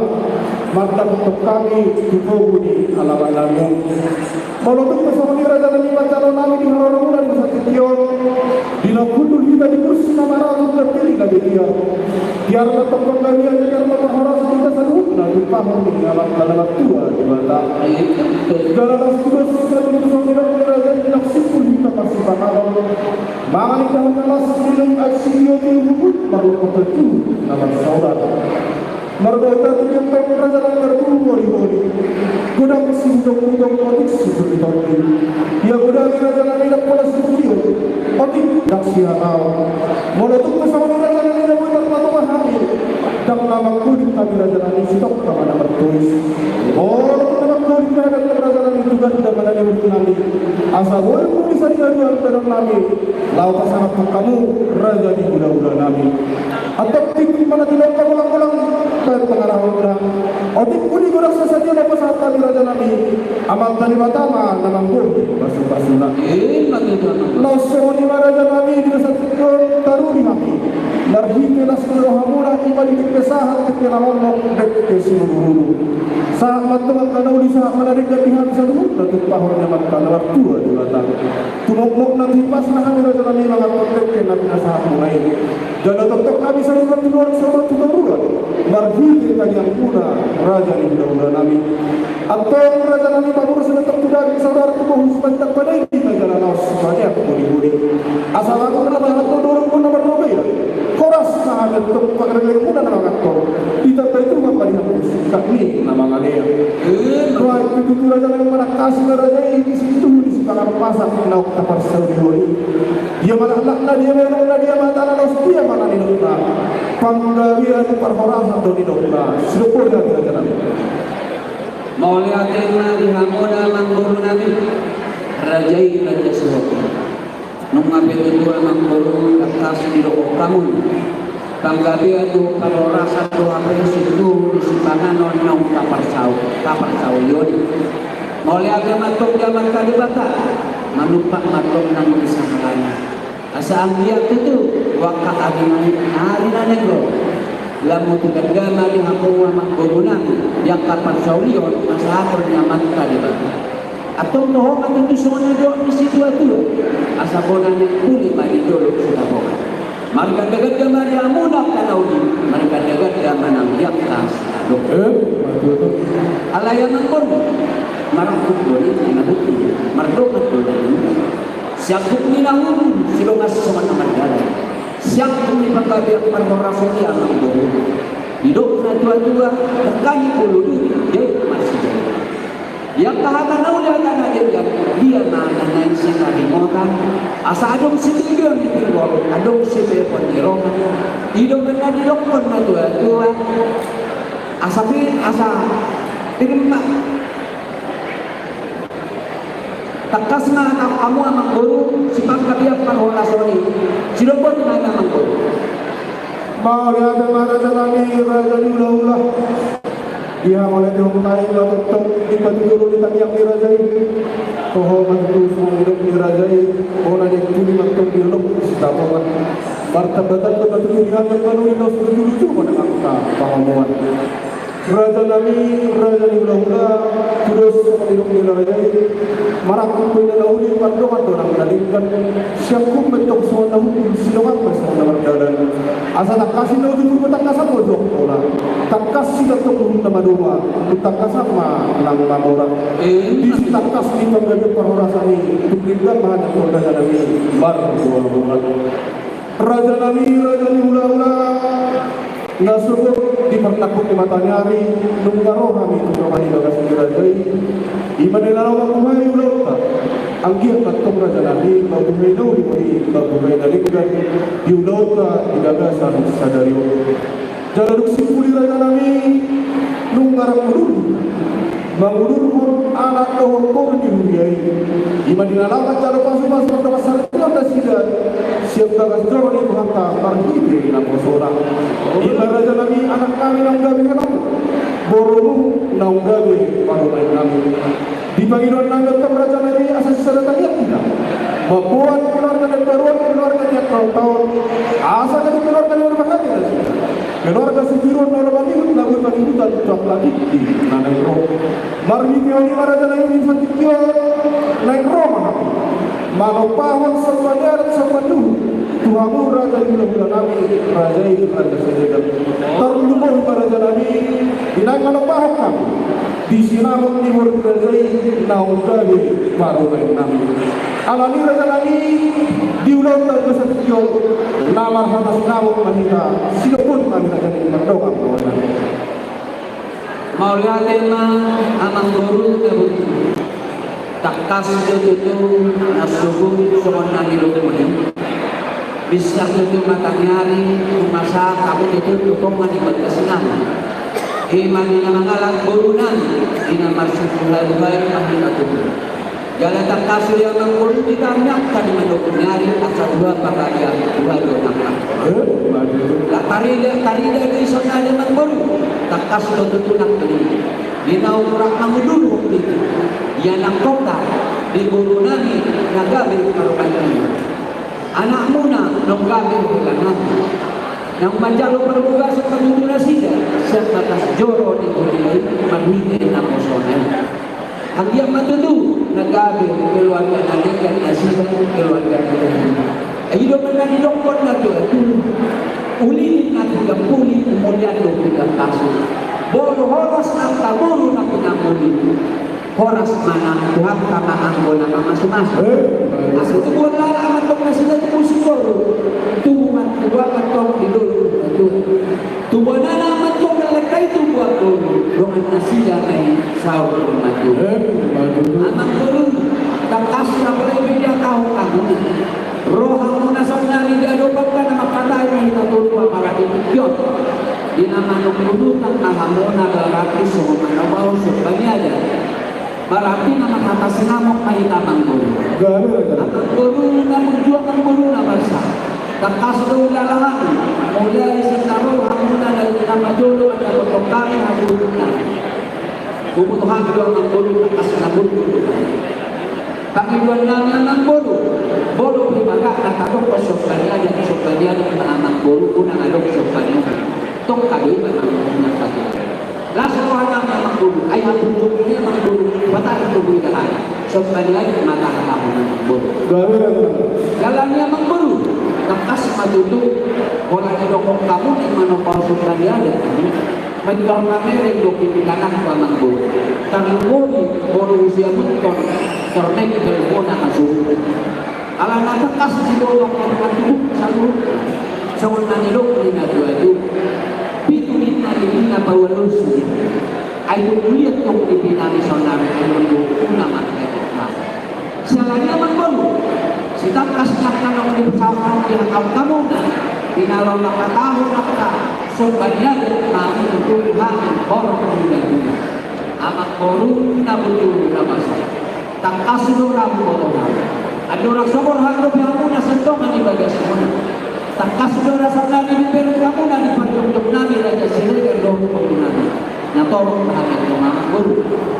mandapothon hami tu togu ni alaman nami. Molo tung pe songon i raja nami manjalo nami di haroromuna di masa tingki on, di na hundul hita di kursi na maratur na pilih na bedia, biar ma tongtong gabe, biar ma parhorasan hita saluhutna tu pahor ni Amanta na martua Debata. Jala las tugas hita tu songon i dok ni raja i, ndang simpul hita marsipanganon mangan indahan na las, dilehon aek sitio tu huhut marlompan tu na marsaoran. Marbota tu dia tong raja nami marguru holi-holi. Godang sibutong-butong, otik sitondi-tondi. Ia godang i raja nami ndang pola sibution, otik ndang sihataon. Molo tung pe songon i raja nami na boi tarpatupa hami, ndang na manggoling hami raja nami, sitongka ma na martois. Molo tung na manggoling hami raja nami, tu ganda ma na nihut nami. Asa boi muli sariaduan dalan nami laho pasangaphon hamu raja ni hulahula nami. Antong tingki ma na dilehon hamu golang-golang bahen pangarahutna. Otik uli godang sasadia na pasahat hami raja nami, Amanta Debata ma na manggohi pasupasuna. Laos songon i ma raja nami, di na sahat on taruli hami marhite las ni rohamuna, i ma di dengke sahat, dengke na lolong, dengke sinudurudu. Sahat ma antong angka na uli, sahat ma na denggan di hami saluhutna tu pahor ni Amanta na martua Debata. Tumokmok na tu hipasna hami raja nami manganhon dengke na pinasahatmuna i. Jala tongtong hami saluhutna tu luar saluhutna tu toruan marhite tangiangmuna raja ni hulahula nami. Antong raja nami, paboru sitongtong tu daging, saudara tu bohus, panjang panaili ma jala laos paneang holi-holi. Asa bagot na bahat do dorong na marrobean. Horas ma hami antong pangarahutmuna na manganhon. Ditambai Tuhan ma di hamu singkat ni na mangalehon. Nuaeng pe tutu raja nami, manangkasi ma raja i di sintuhu ni sipanganon masak naung taparsaulion i. Dia ma laklakna, dia ma elokna, dia ma hatana, laos dia ma na nidokna. Panggabean parhorasan do nidokna. Sidok boi hami raja nami. Mauliate ma di hamu amangboru nami, raja i raja Sihotang. Nunga pe tutu amangboru, tangkas didok hamu, panggabean do parhorasan do hape sintuhu ni sipanganon naung taparsau, taparsaulion i. Mauliate ma antong di Amanta Debata, manumpak ma antong nang di sahalana. Asa anggiat tutu, tu angka ari na, ari na naeng ro, lam tu ganda ma di hamu amangboru nami, di angka parsaulion pasahaton ni Amanta Debata. Antong toho ma tutu songon na nidok ni situatua, asa bona ni puli ma di dolok sitapongan. Marganda-ganda ma di hamuna angka na uli, marganda-ganda ma nang di angka sadok. Eh, marganda. Alai amangboru, marangkup do ni na bukti, mardongan do na niula. Siangkup ni na hundul sidongan songon na mardalan. Siangkup ni panggabean parhorasan i amangboru. Didok na tua-tua, dengkani molo duri, jait marsijait. Di angka hata na uli, hata na denggan, dia ma na naeng sitaringotan. Asa adong sitibion ni pinggol, adong sibebon ni roha. I do na didokkon na tua-tua. Asa pi, asa pirim ma. Tangkas ma hamu amangboru, sipanggabean parhorasan i. Sidok boti ma amangboru. Mauliate ma raja nami, raja ni hulahula. Di hamauliatehon nami ma tongtong di patujolo ni tangiang ni raja i. Toho ma tutu songon nidok ni raja i, bona ni puli ma antong di dolok sitapongan. Martamba-tamba ma tutu di hami angka na uli, laos luju-luju ma nang angka pangomoan. Raja nami, raja ni hulahula, tudos songon nidok ni raja i, marangkup do inna na uli, mardongan do nang na denggan. Siangkup ma antong songon na hundul, sidongan ma songon na mardalan. Asa tangkas i na uju purba, tangkasan ma uju angkola. Tangkas hita antong luhutna maduma, tangkasan ma nang mamora. Disi tangkas ni panggabean parhorasan i, tung denggan ma hami antong raja nami, marboa-boa. Raja nami, raja ni hulahula, na sogot di parnangkok ni mataniari, nunga ro hami tu tonga ni bagas ni raja i. I ma na laho mambuhai ulaonta. Anggiat ma antong raja nami, mambuhai na uli, mambuhai na denggan di ulaonta di bagasan sadari on. Jala dung simpul i raja nami, nunga rap mangudurhon, mangudurhon anak dohot boru ni huria i. I ma di na laho manjalo pasu-pasu mardongan saringot nasida sian bagas joro ni Tuhanta marhite naposona. I ma nami naung gabe helamu, borumu naung gabe parumaennami. Di pangidoan nami antong raja nami asa sisada tangiang hita mamboan keluarga na baru, keluarga na taon-taon, asa jadi keluarga na berbahagia nasida. Keluarga sitiruon na olo mangihut na boi pangihutan tu angka tingki na naeng ro. Marhite on i ma raja nami, di tingki on naeng ro ma hami manompahon somba ni adat somba ni uhum tu hamu raja ni hulahula nami, raja i Raja Siregar. Tarlumobi ma raja nami di naeng manompahon hami di sinamot ni boru ni raja i naung gabe parumaennami. Alani raja nami, di ulaonta di bagasan tingki on na marhata sinamot ma hita, sidok boti ma hita jadi mardongan. Mauliate ma amangboru na boti. Tangkas do tutu na so bung songon na nidokmon i. Binsar tutu mataniari, tung masa hamu tutu tu tonga ni bagas nami. I ma di na mangalap boru nami, di na marsungkun haluhai ma hita tutu. Jala tangkas do i amangboru di tangiangta di mandok ni ari asa dua pangalian dua do nangkap. Eh, waduh. La tarida, tarida do i sonari amangboru. Tangkas do tutu nangkin i. Di na umur mangudurhon tutu. Ia nangkok ta di boru nami na gabe parumaennami. Anakmuna naung gabe hela nami. Naung manjalo parbogason patutu nasida sian bagas joro ni boru i marhite naposona i. Anggiat ma tutu na gabe keluarga na denggan nasida, keluarga na denggan. Ai i do na nidokkon na tuatua. Uli ni na pinggan puli, mulian do pinggan pasu. Molo horas angka boru na pinggan puli, horas ma nang Tuhanta ma anggo na mamasumasu. Eh, asa tubuan lala ma antong nasida tu musim boru. Tubu ma, tubu ma antong di dolok na tuatua. Tubuan anak ma antong na leleng i tubuan boru, dongan nasida na i saur matua. Eh, matua. Amangboru, tangkas na pola i be dihatahon hamu. Ro hamuna sonari di adopanta na mangkatai ma hita tolu apala di tingki on. Di na manungkunutan ma hamuna berarti songon manopahon somba ni adat. Berarti na marhata sinamot ma hita amangboru. Gabe, gabe. Amangboru na burju, amangboru na basa. Tangkas do ulalahan, mulai sian na ro hamuna dari nama jolo, ada potong kami, haburuna. Bubutuhan do amangboru, tangkas na burju. Pangidoan nami amangboru, molo pe bagak na tadok somba ni adat, somba ni adat ma amangboru, unang adong somba ni adat. Tong kadoi ma amangboru na tadok. Las roha nami amangboru, ai haburjuon i amangboru, patahi tubu i dahai. Somba ni adat ma tahe hamu amangboru. Gabe, gabe. Jala ni amangboru, tangkas ma tutu, molo didok hamu i manopahon somba ni adat. Manjalo mamereng do pinggan anak amangboru. Tarlumobi molo usia buton, tornek belbona hasu. Ala na tangkas di dolok na tubu saluhutna. Songon na nidok ni na tuatua. Pitu ninna, ninna paualusi. Ai tung muliat tung di pinami sonari, ai tung tung una mate. Siala ni amangboru, sitangkas ni angka na dipasahat di angka hamuna, di na laho manghatahon angka somba ni adat, nami tutu hami horong ni daging. Amangboru na burju na basa. Tangkas do na huboto hami. Andorang so borhat dope hamuna sian tonga ni bagasmuna. Tangkas do rasa nami dibereng hamuna di parjongjongnami Raja Siregar dohot boru nami. Na torop na hami tu amangboru.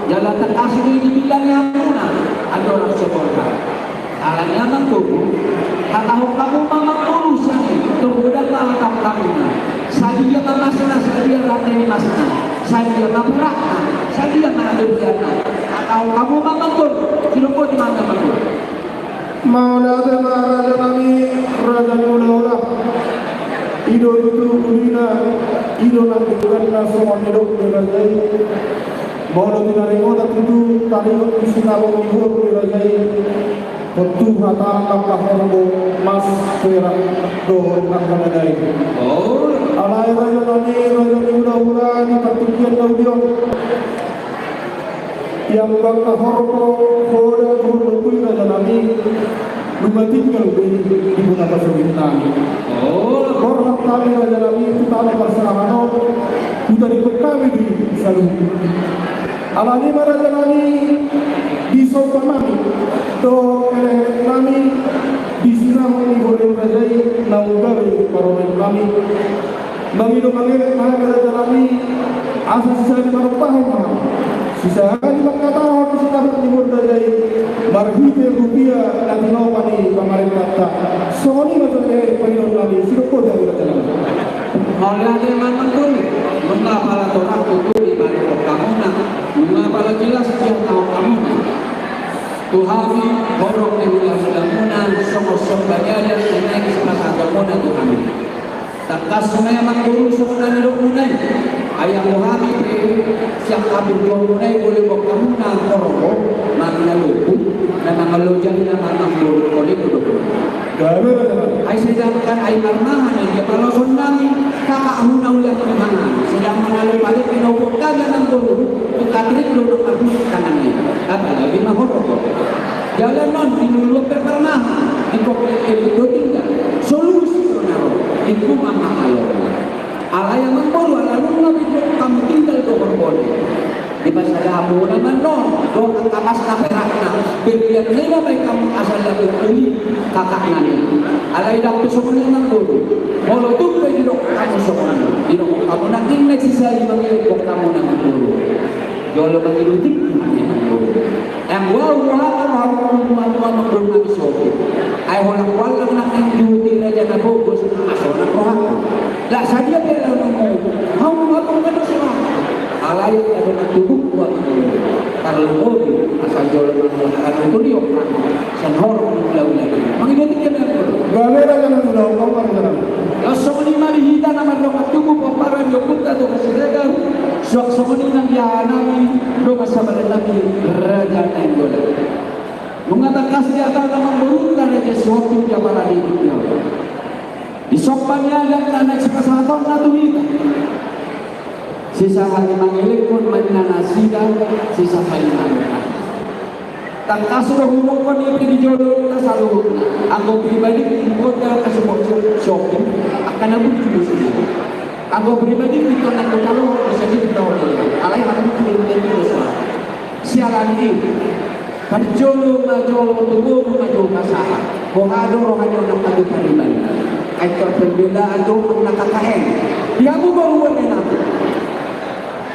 Jala tangkas do i dibilang hamuna andorang so borhat. Alani amangboru, hatahon hamu ma amangboru sian i, tung godang ma hatahon hamuna. Sadia ma masna, sadia rate ni masna, sadia ma perakna, sadia ma abirianna. Hatahon hamu ma amangboru, sidok boti ma amangboru. Mauliate ma raja nami, raja ni hulahula. I do tutu ulina, i do nang dengganna songon nidok ni raja i. Molo tinaringot tutu, taringot di sinamot ni boru ni raja i. Tontu hata angka horbo, mas, perak dohot angka na lain. Oh. Alai raja nami, raja ni hulahula, di partingkian na uli on. Ia molo angka horbo, hoda dohot lombu i raja nami, nunga tinggal be di bona pasogit nami. Oh. Borhat hami raja nami tu tano parserahan on, hutarihon hami di saluhut. Alani i ma raja nami, di somba nami dohot elekelek nami, di sinamot ni boru ni raja i naung gabe parumaen nami. Mangido mangelek ma hami raja nami, asa sisahali marompahon ma, sisahali mangkatahon sinamot ni bonda i, marhite rupia na tinopa ni pamarentanta. Songon i ma jolo pangidoan nami, sidok boti hami raja nami. Mauliate ma amang boru, nunga pala torang tutu di parekkon hamuna, nunga pala jelas dihatahon hamuna tu hami horong ni hulahulamuna, songon somba ni adat na naeng sipasahatonmuna tu hami. Tangkas ma i amang boru songon na nidokmuna i. Ai anggo hami pe sian haburjuonmuna i, molo boan hamuna horong, manang na lombu, na mangaloja i na manang boru, molo i do. Ai sedangkan ai marmangan i, dia paloson nami, kakak huna ula marmangan. Sedangkan alo palet na umpuk kaga amang boru, tu katrik do na marbunyi tangan i. Apalagi ma horong. Jala non di luluan pe marmangan, di kopi elit do tinggal. Solusi do na ro, ingkon ma alo. Alai amang boru, ala nunga be jo hamu tinggal do horbon i, dipasada hamuna ma non do angka emas na perak na, berlian na i na baen hamu asal dapot uli kakak nami. Alai ndang pe songon i amang boru. Molo tung pe didok hamu songon i, didok hamu nangkin na sisahali mangelek boan hamu amang boru. Jolo mangido tingki ma i amang boru. Anggo au rohangku, rohangku na tua-tua ma amang boru nami sopo. Ai holan huallang nangkin di huta raja na pogos, asa holan rohangku. Ndang sadia pe laho nunga, au rohangku na tua-tua. Alai adong na tubuhku amang boru. Tarlumobi asa jolo mangalahkan tu riok nami. Sian horong ni hulahula i. Mangido tingki ma i amang boru. Gabe raja na suda, au ma raja nami. Laos songon i ma di hita na mardongan tubu pomparan di ompunta Tuan Siregar. Suang songon i nang di aha nami dongan sabadan nami Raja Nainggolan. Nunga tangkas dihatahon amang borunta Raja Sihombing di apala di tingki on. Di somba ni adat na naeng sipasahatonna tu hita. Sisahali mangelekhon ma ninna nasida, sisahali mangelek. Tangkas do hudokhon i pe di jolo na saluhutna. Anggo pribadi, anggo da kasubok sopi, angka na bujur do sude. Anggo pribadi, angka na kotalo, bisa di kita orang. Alai hami tu di desa. Sialan i. Parjolo ma jolo tu boru na jolo pasahat. Boha do roha ni anak tadu pariban. Ai tor perbedaan do na K K N. Di hamu boru boru na.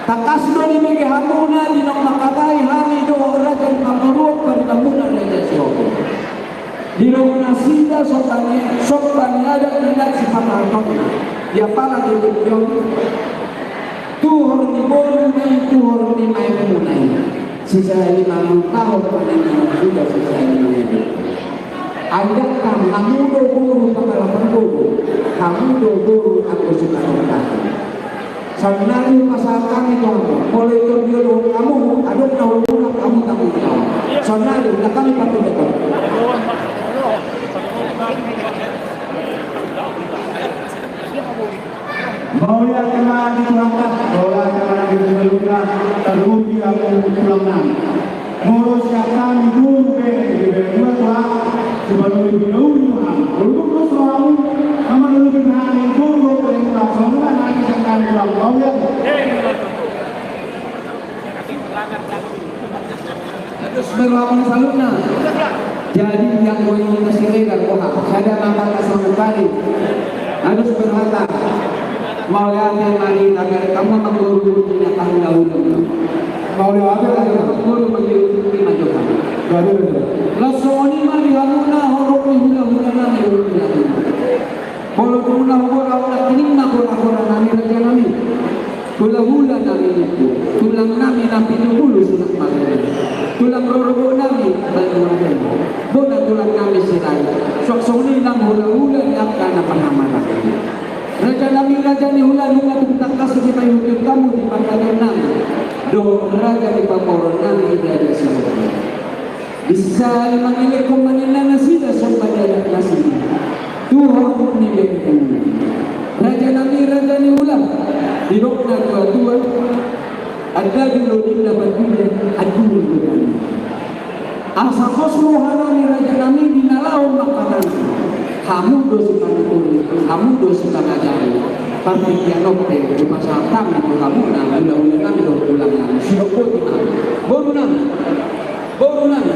Tangkas do dibege hamuna di na mangkatai hami dohot raja ni pamoruon paribanmuna Raja Sihombing. Di na nasida somba ni, somba ni adat na naeng sipasahatonna. Di apala di tingki on. Tuhor ni boru ma i, tuhor ni maenmuna i. Sisahali mangulahon ma ninna nasida sisahali mangelek. Ai ndang hamu do boru pangalapan boru, hamu do boru anggo sipatongkasi. Saonnari hupasahat hami tu hamu, molo i tor dioloi hamu, adong na huboan hamu tanggung jawab. Saonnari, ndang hami patundahon. Mauliate ma di Tuhanta, mauliate ma di Tuhanta, tarlumobi hamu tulang nami. Molo sian hami boru bere, bere dua tua, sipangido ni boru nami. Molo dung dos rohamu, nama lulu bere hami boru, boru bere dua, songon i ma hami sian hami tulang. Mauliate. Adus berlawan salutna. Jadi yang poin na Siregar, boha, sada mata kasongan tadi. Adus berhata. Mauliate ma di tagar kamu amang boru di na kamu dahulu. Mauliate ma di amang boru mangido tingki ma jo hamu. Gabe raja. Laos songon i ma di hamuna horong ni hulahula nami. Molo tu na huboan au nangkining ma horong-horong nami raja nami. Hulahula nami Lipu, tulang nami Nampitupulu Sunat Marga, tulang rorobot nami Banu Aden, bona tulang nami Sirait, suang songon i nang hulahula ni angka na panamarang. Raja nami, raja ni hula, nunga tung tangkas dipaihutihut hamu di pardaton nami dohot raja ni pamoruon nami Raja Sihombing. Sisahali mangelekhon ma ninna nasida somba ni adat nasida. Tuhor ni bere. Raja nami, raja ni hula. Didok na tua-tua. Andadu do ninna parguja, andadu do ninna. Asa pos roha nami raja nami di na laho mangkatai. Hamu do sipanuturi, hamu do sipangajari. Partingkian on pe dipasahat hami tu hamuna, hulahula nami dohot tulang nami. Sidok boti ma. Boru nami. Boru nami.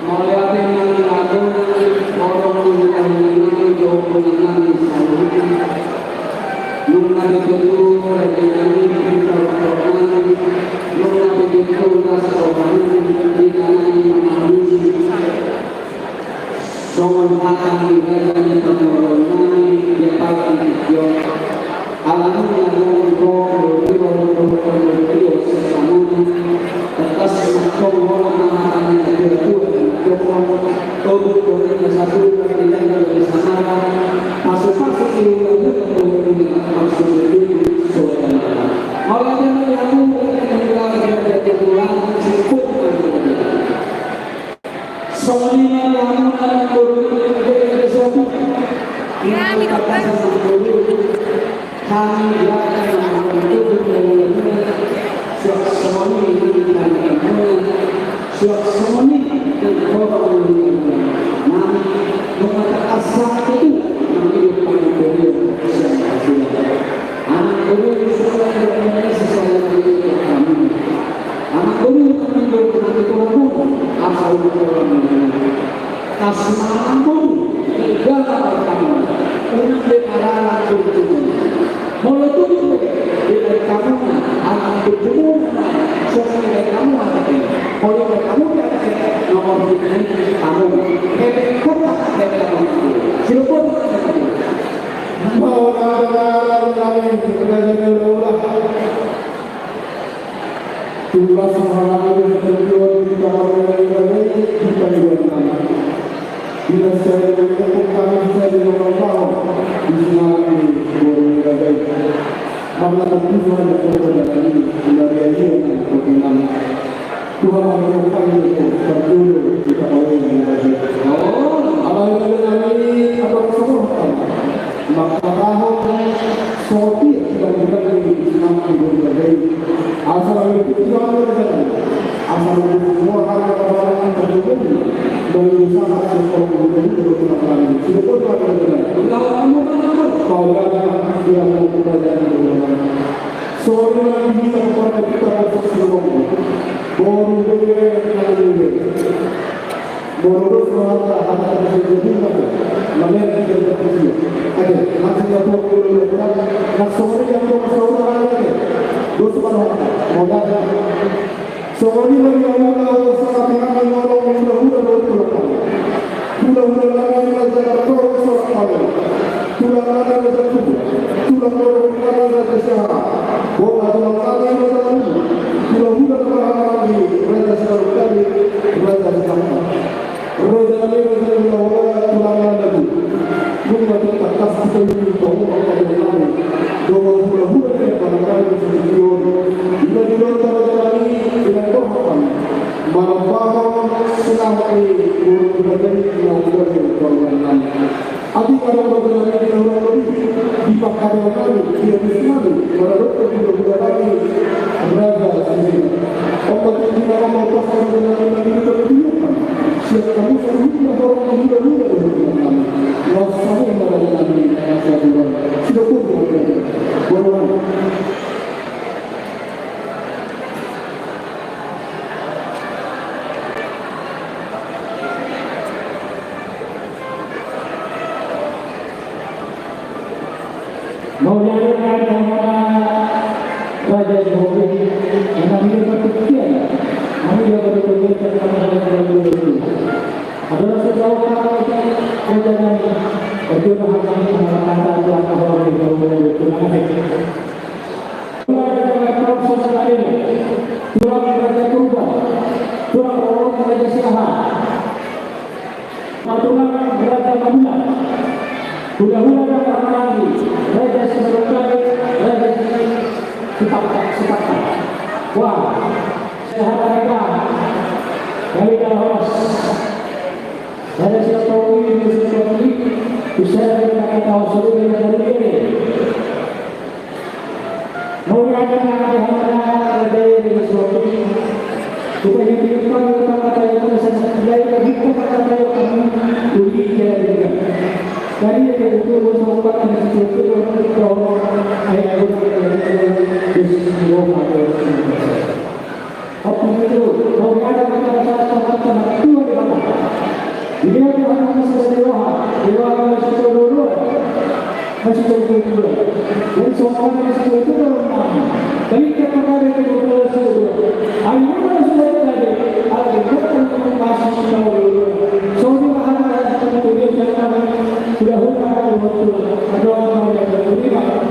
Mauliate ma di Tuhan, horong ni Tuhan, di Tuhan, di Tuhan. Nunga ditutu raja nami, pintar nami, nunga ditutu rasa rohani, di tangan nami. Songon hata ni raja ni pamoruon nami, dia pagi di Sion. Ala nunga nunga nunga nunga nunga nunga nunga nunga nunga. Tangkas mangkon nunga hata ni natua-tua, nunga nunga nunga nunga nunga. Pasu-pasu di nunga nunga nunga nunga nunga. Maksud itu, saudara. Mauliate ma di Tuhan, di Tuhan, di Tuhan, di Tuhan. Songon i ma di hamu na nanggo dulu di Tuhan. Ia, di Tuhan. Hami di Tuhan. Suang songon i di Tuhan. Suang songon i di Tuhan. Nami, nunga tangkas sakti tu, nami di Tuhan. Anak guru, sekolah di Indonesia, saya di Tuhan. Anak guru, anak guru, anak guru, asal guru. Kasmanan guru, tiga anak kamu. Unang diparara guru. Molo tutu, di kamu, anak guru, soal di kamu, anak guru. Molo di kamu, nomor tiga ini kamu. Hebat, hebat, hebat, kamu. Siapa? Mau ada, ada, ada, ada, ada, ada, ada. Tugas mahalani dan tujuan kita orang yang baik, kita yang benar. Bila saya mengumpulkan saya dengan Allah, di sana Alai raja nami adong songon hata, mangkatahon sopi dibandingkan di nang di dunia ini. Asa nami putih raja nami, asa nami putih semua hal yang barang yang terjadi. Dari usaha sekolah guru dari tulang nami, sudah pun raja nami. Kau raja yang mau kerajaan. Songon i ma di hita parhata, hita parhata. Boru bere nang bere. Boru dos rohanta, hata hata bere bere. Malen bere bere. Ade, masih na boru bere. Nang songon i yang mau saudara ade. Dos rohanta. Mau datang. Songon i ma di hula-hula, songon i ma di hula-hula, hula-hula nami Raja Kartolo, songon i ma di hula-hula nami Raja Kubu, hula-hula nami Raja Siahaan, bona tulang nami Raja Kubu, hula-hula nami Raja Siahaan, Raja Siahaan. Raja nami, raja hula-hula, tulang nami. Nunga ditangkas hita i, tong, mangkatahon nami. Dongan hula-hula, barang nami, sujud. Ima di luar raja nami, dengan kehormatan. Manambahon selamat ni guru pribadi, yang udah berkorban nami. Adi karo raja nami, di luar nami, di pangkatahon nami, di habis nami, mana dokter di luar nami, raja sini. Obat yang tidak mau pasang raja nami, lagi di luar. Siap kamu, saya minta tolong, mudah-mudahan. Mauliate ma di hamuna raja Jokowi, karena dia berpikir, kami dia berpikir tentang hal yang berbeda. Adalah sebuah kata yang terjadi. Oke, paham kami, kata Tuhan, bahwa dia berpikir. Tulang Raja Purba, tulang Raja Siahaan, tulang Raja Madula, hula-hula Raja Simanungkalit, Raja Sipakta, Sipakta. Wah, sehat mereka. Dari Dalhos. Raja Simanungkalit, bisa kita tahu seluruh dari ini. Mauliate ma di hamuna raja i, raja i. Supaya di depan kita kata yang bisa, supaya kita kata yang kami uli ya. Dari itu, untuk kata yang itu, ayat. Oke, itu, mauliate ma di hamuna, sahat-sahat ma di hamuna. Dia Tuhan, masih ada di roha, di roha masih ada di roha. Masih ada di roha. Jadi, semua orang masih ada di roha. Tapi, kita ada di roha, masih ada di roha. Ayo, kita masih ada di roha. Ayo, kita masih ada di roha. Semua orang ada di roha. Dia Tuhan, sudah hukum ada di roha. Ada orang yang ada di roha.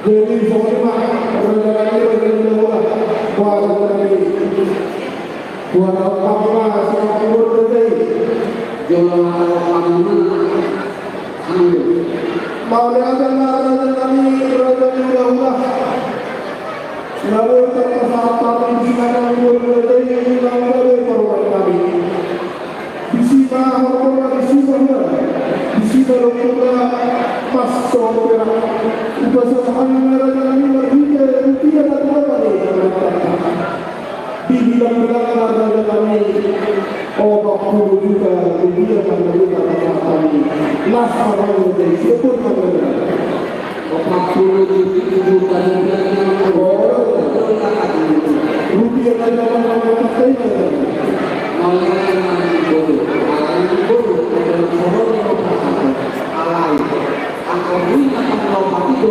Jadi, songon i ma, raja nami, raja nami, raja nami. Buat apa, Pak, Pak, sama timur, raja i. Jolo, Pak, Pak, Pak. Mauliate ma, raja nami, raja nami, raja nami. Lalu, kita pasahat, Pak, di mana, timur, raja i, lalu, lalu, Pak, Pak, Pak. Disi ma hortona, disi ma hula, disi ma lombu na mas songon perak. Upasan hami ma raja nami marhite rupiah na tua ma ni. Dibilang-bilang ma raja nami, opat puluh juta rupiah na marhite na tua ma ni. Las ma hami, siapun ma raja nami. Opat puluh juta rupiah. Oh. Rupiah na dalam nama partai. Alai, alai, anggo boi na tanggal opat i do,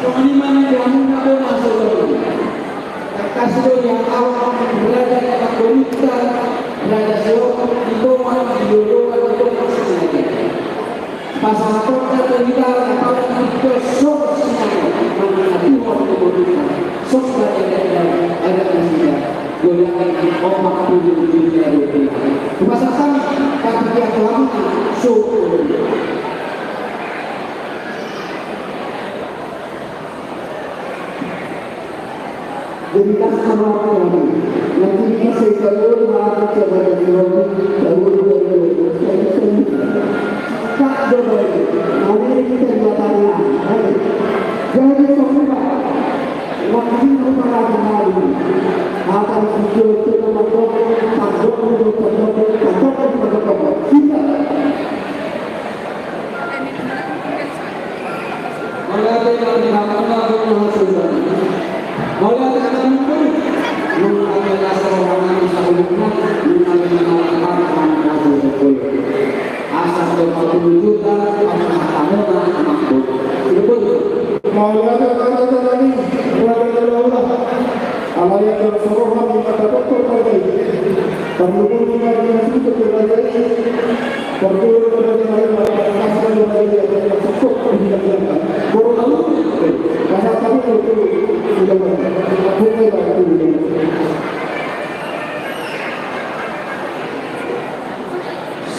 Songon i ma nian di hamuna bona hasohoton. Tangkas do di hata raja ni pargonita, raja Sihotang, di tonga ni joloan, di tonga ni Sinaga. Pasahatonna tu hita na paling tingkos songon Sinaga, manangihon tu bonduta. Songon i ma nian di adat nasida. Godang opat pulu juta rupiah. Hupasahat hami, partingkian tu hamuna, syukur. Jadi, kas sama aku. Nanti dikasih telur, maaf, coba dari telur, telur, telur, telur. Tak ada lagi. Nanti kita dua kali. Jadi, semua. Waktu itu para jemaat. Akan video itu, teman-teman, tanduk, tanduk, tanduk, tanduk, tanduk. Kita. Mauliate ma di hamuna bona hasohoton. Mauliate ma di hamuna. Nunga mangasa rohana di saulukna, nunga mangasa rohana di saulukna. Asa tu opat pulu juta, asa hamuna, hamuna. Mauliate ma di hamuna, mauliate ma di hamuna. Alai anggo so roha ni mata dokter tadi. Parluput ni mata dokter tadi.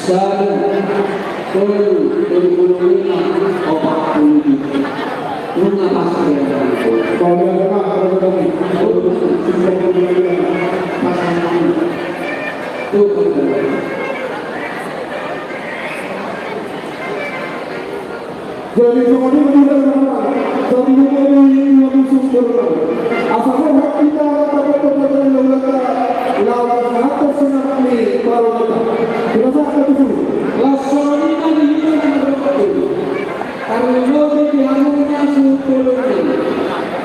Sada, tolu, tolu pulu lima, opat pulu lima. Nunga pas ya. Jadi, songon i ma nian, jadi, songon i ma nian, asa roha hita, asa roha hita, asa roha hita, laho pasahathon sinamot ni pargonita. Kita sahat satu dulu. Laos songon i ma nian, tarlumobi di hamuna suhut bolon i.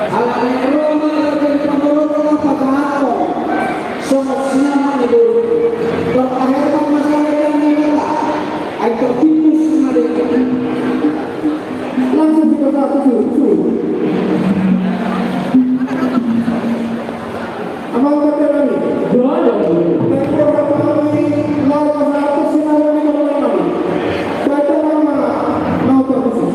Ala naeng ro ma raja ni pargonita pasahathon songon sinamot ni boru. Tarpaherbang ma songon i ma nian. Ai tertipu sima dengke. Langsung kita satu suruh, suruh. Amang Baterani. Dua, dua, dua. Tempo apa kami mau pasal atas semua ini, teman-teman. Baik, teman-teman. Mau terkhusus.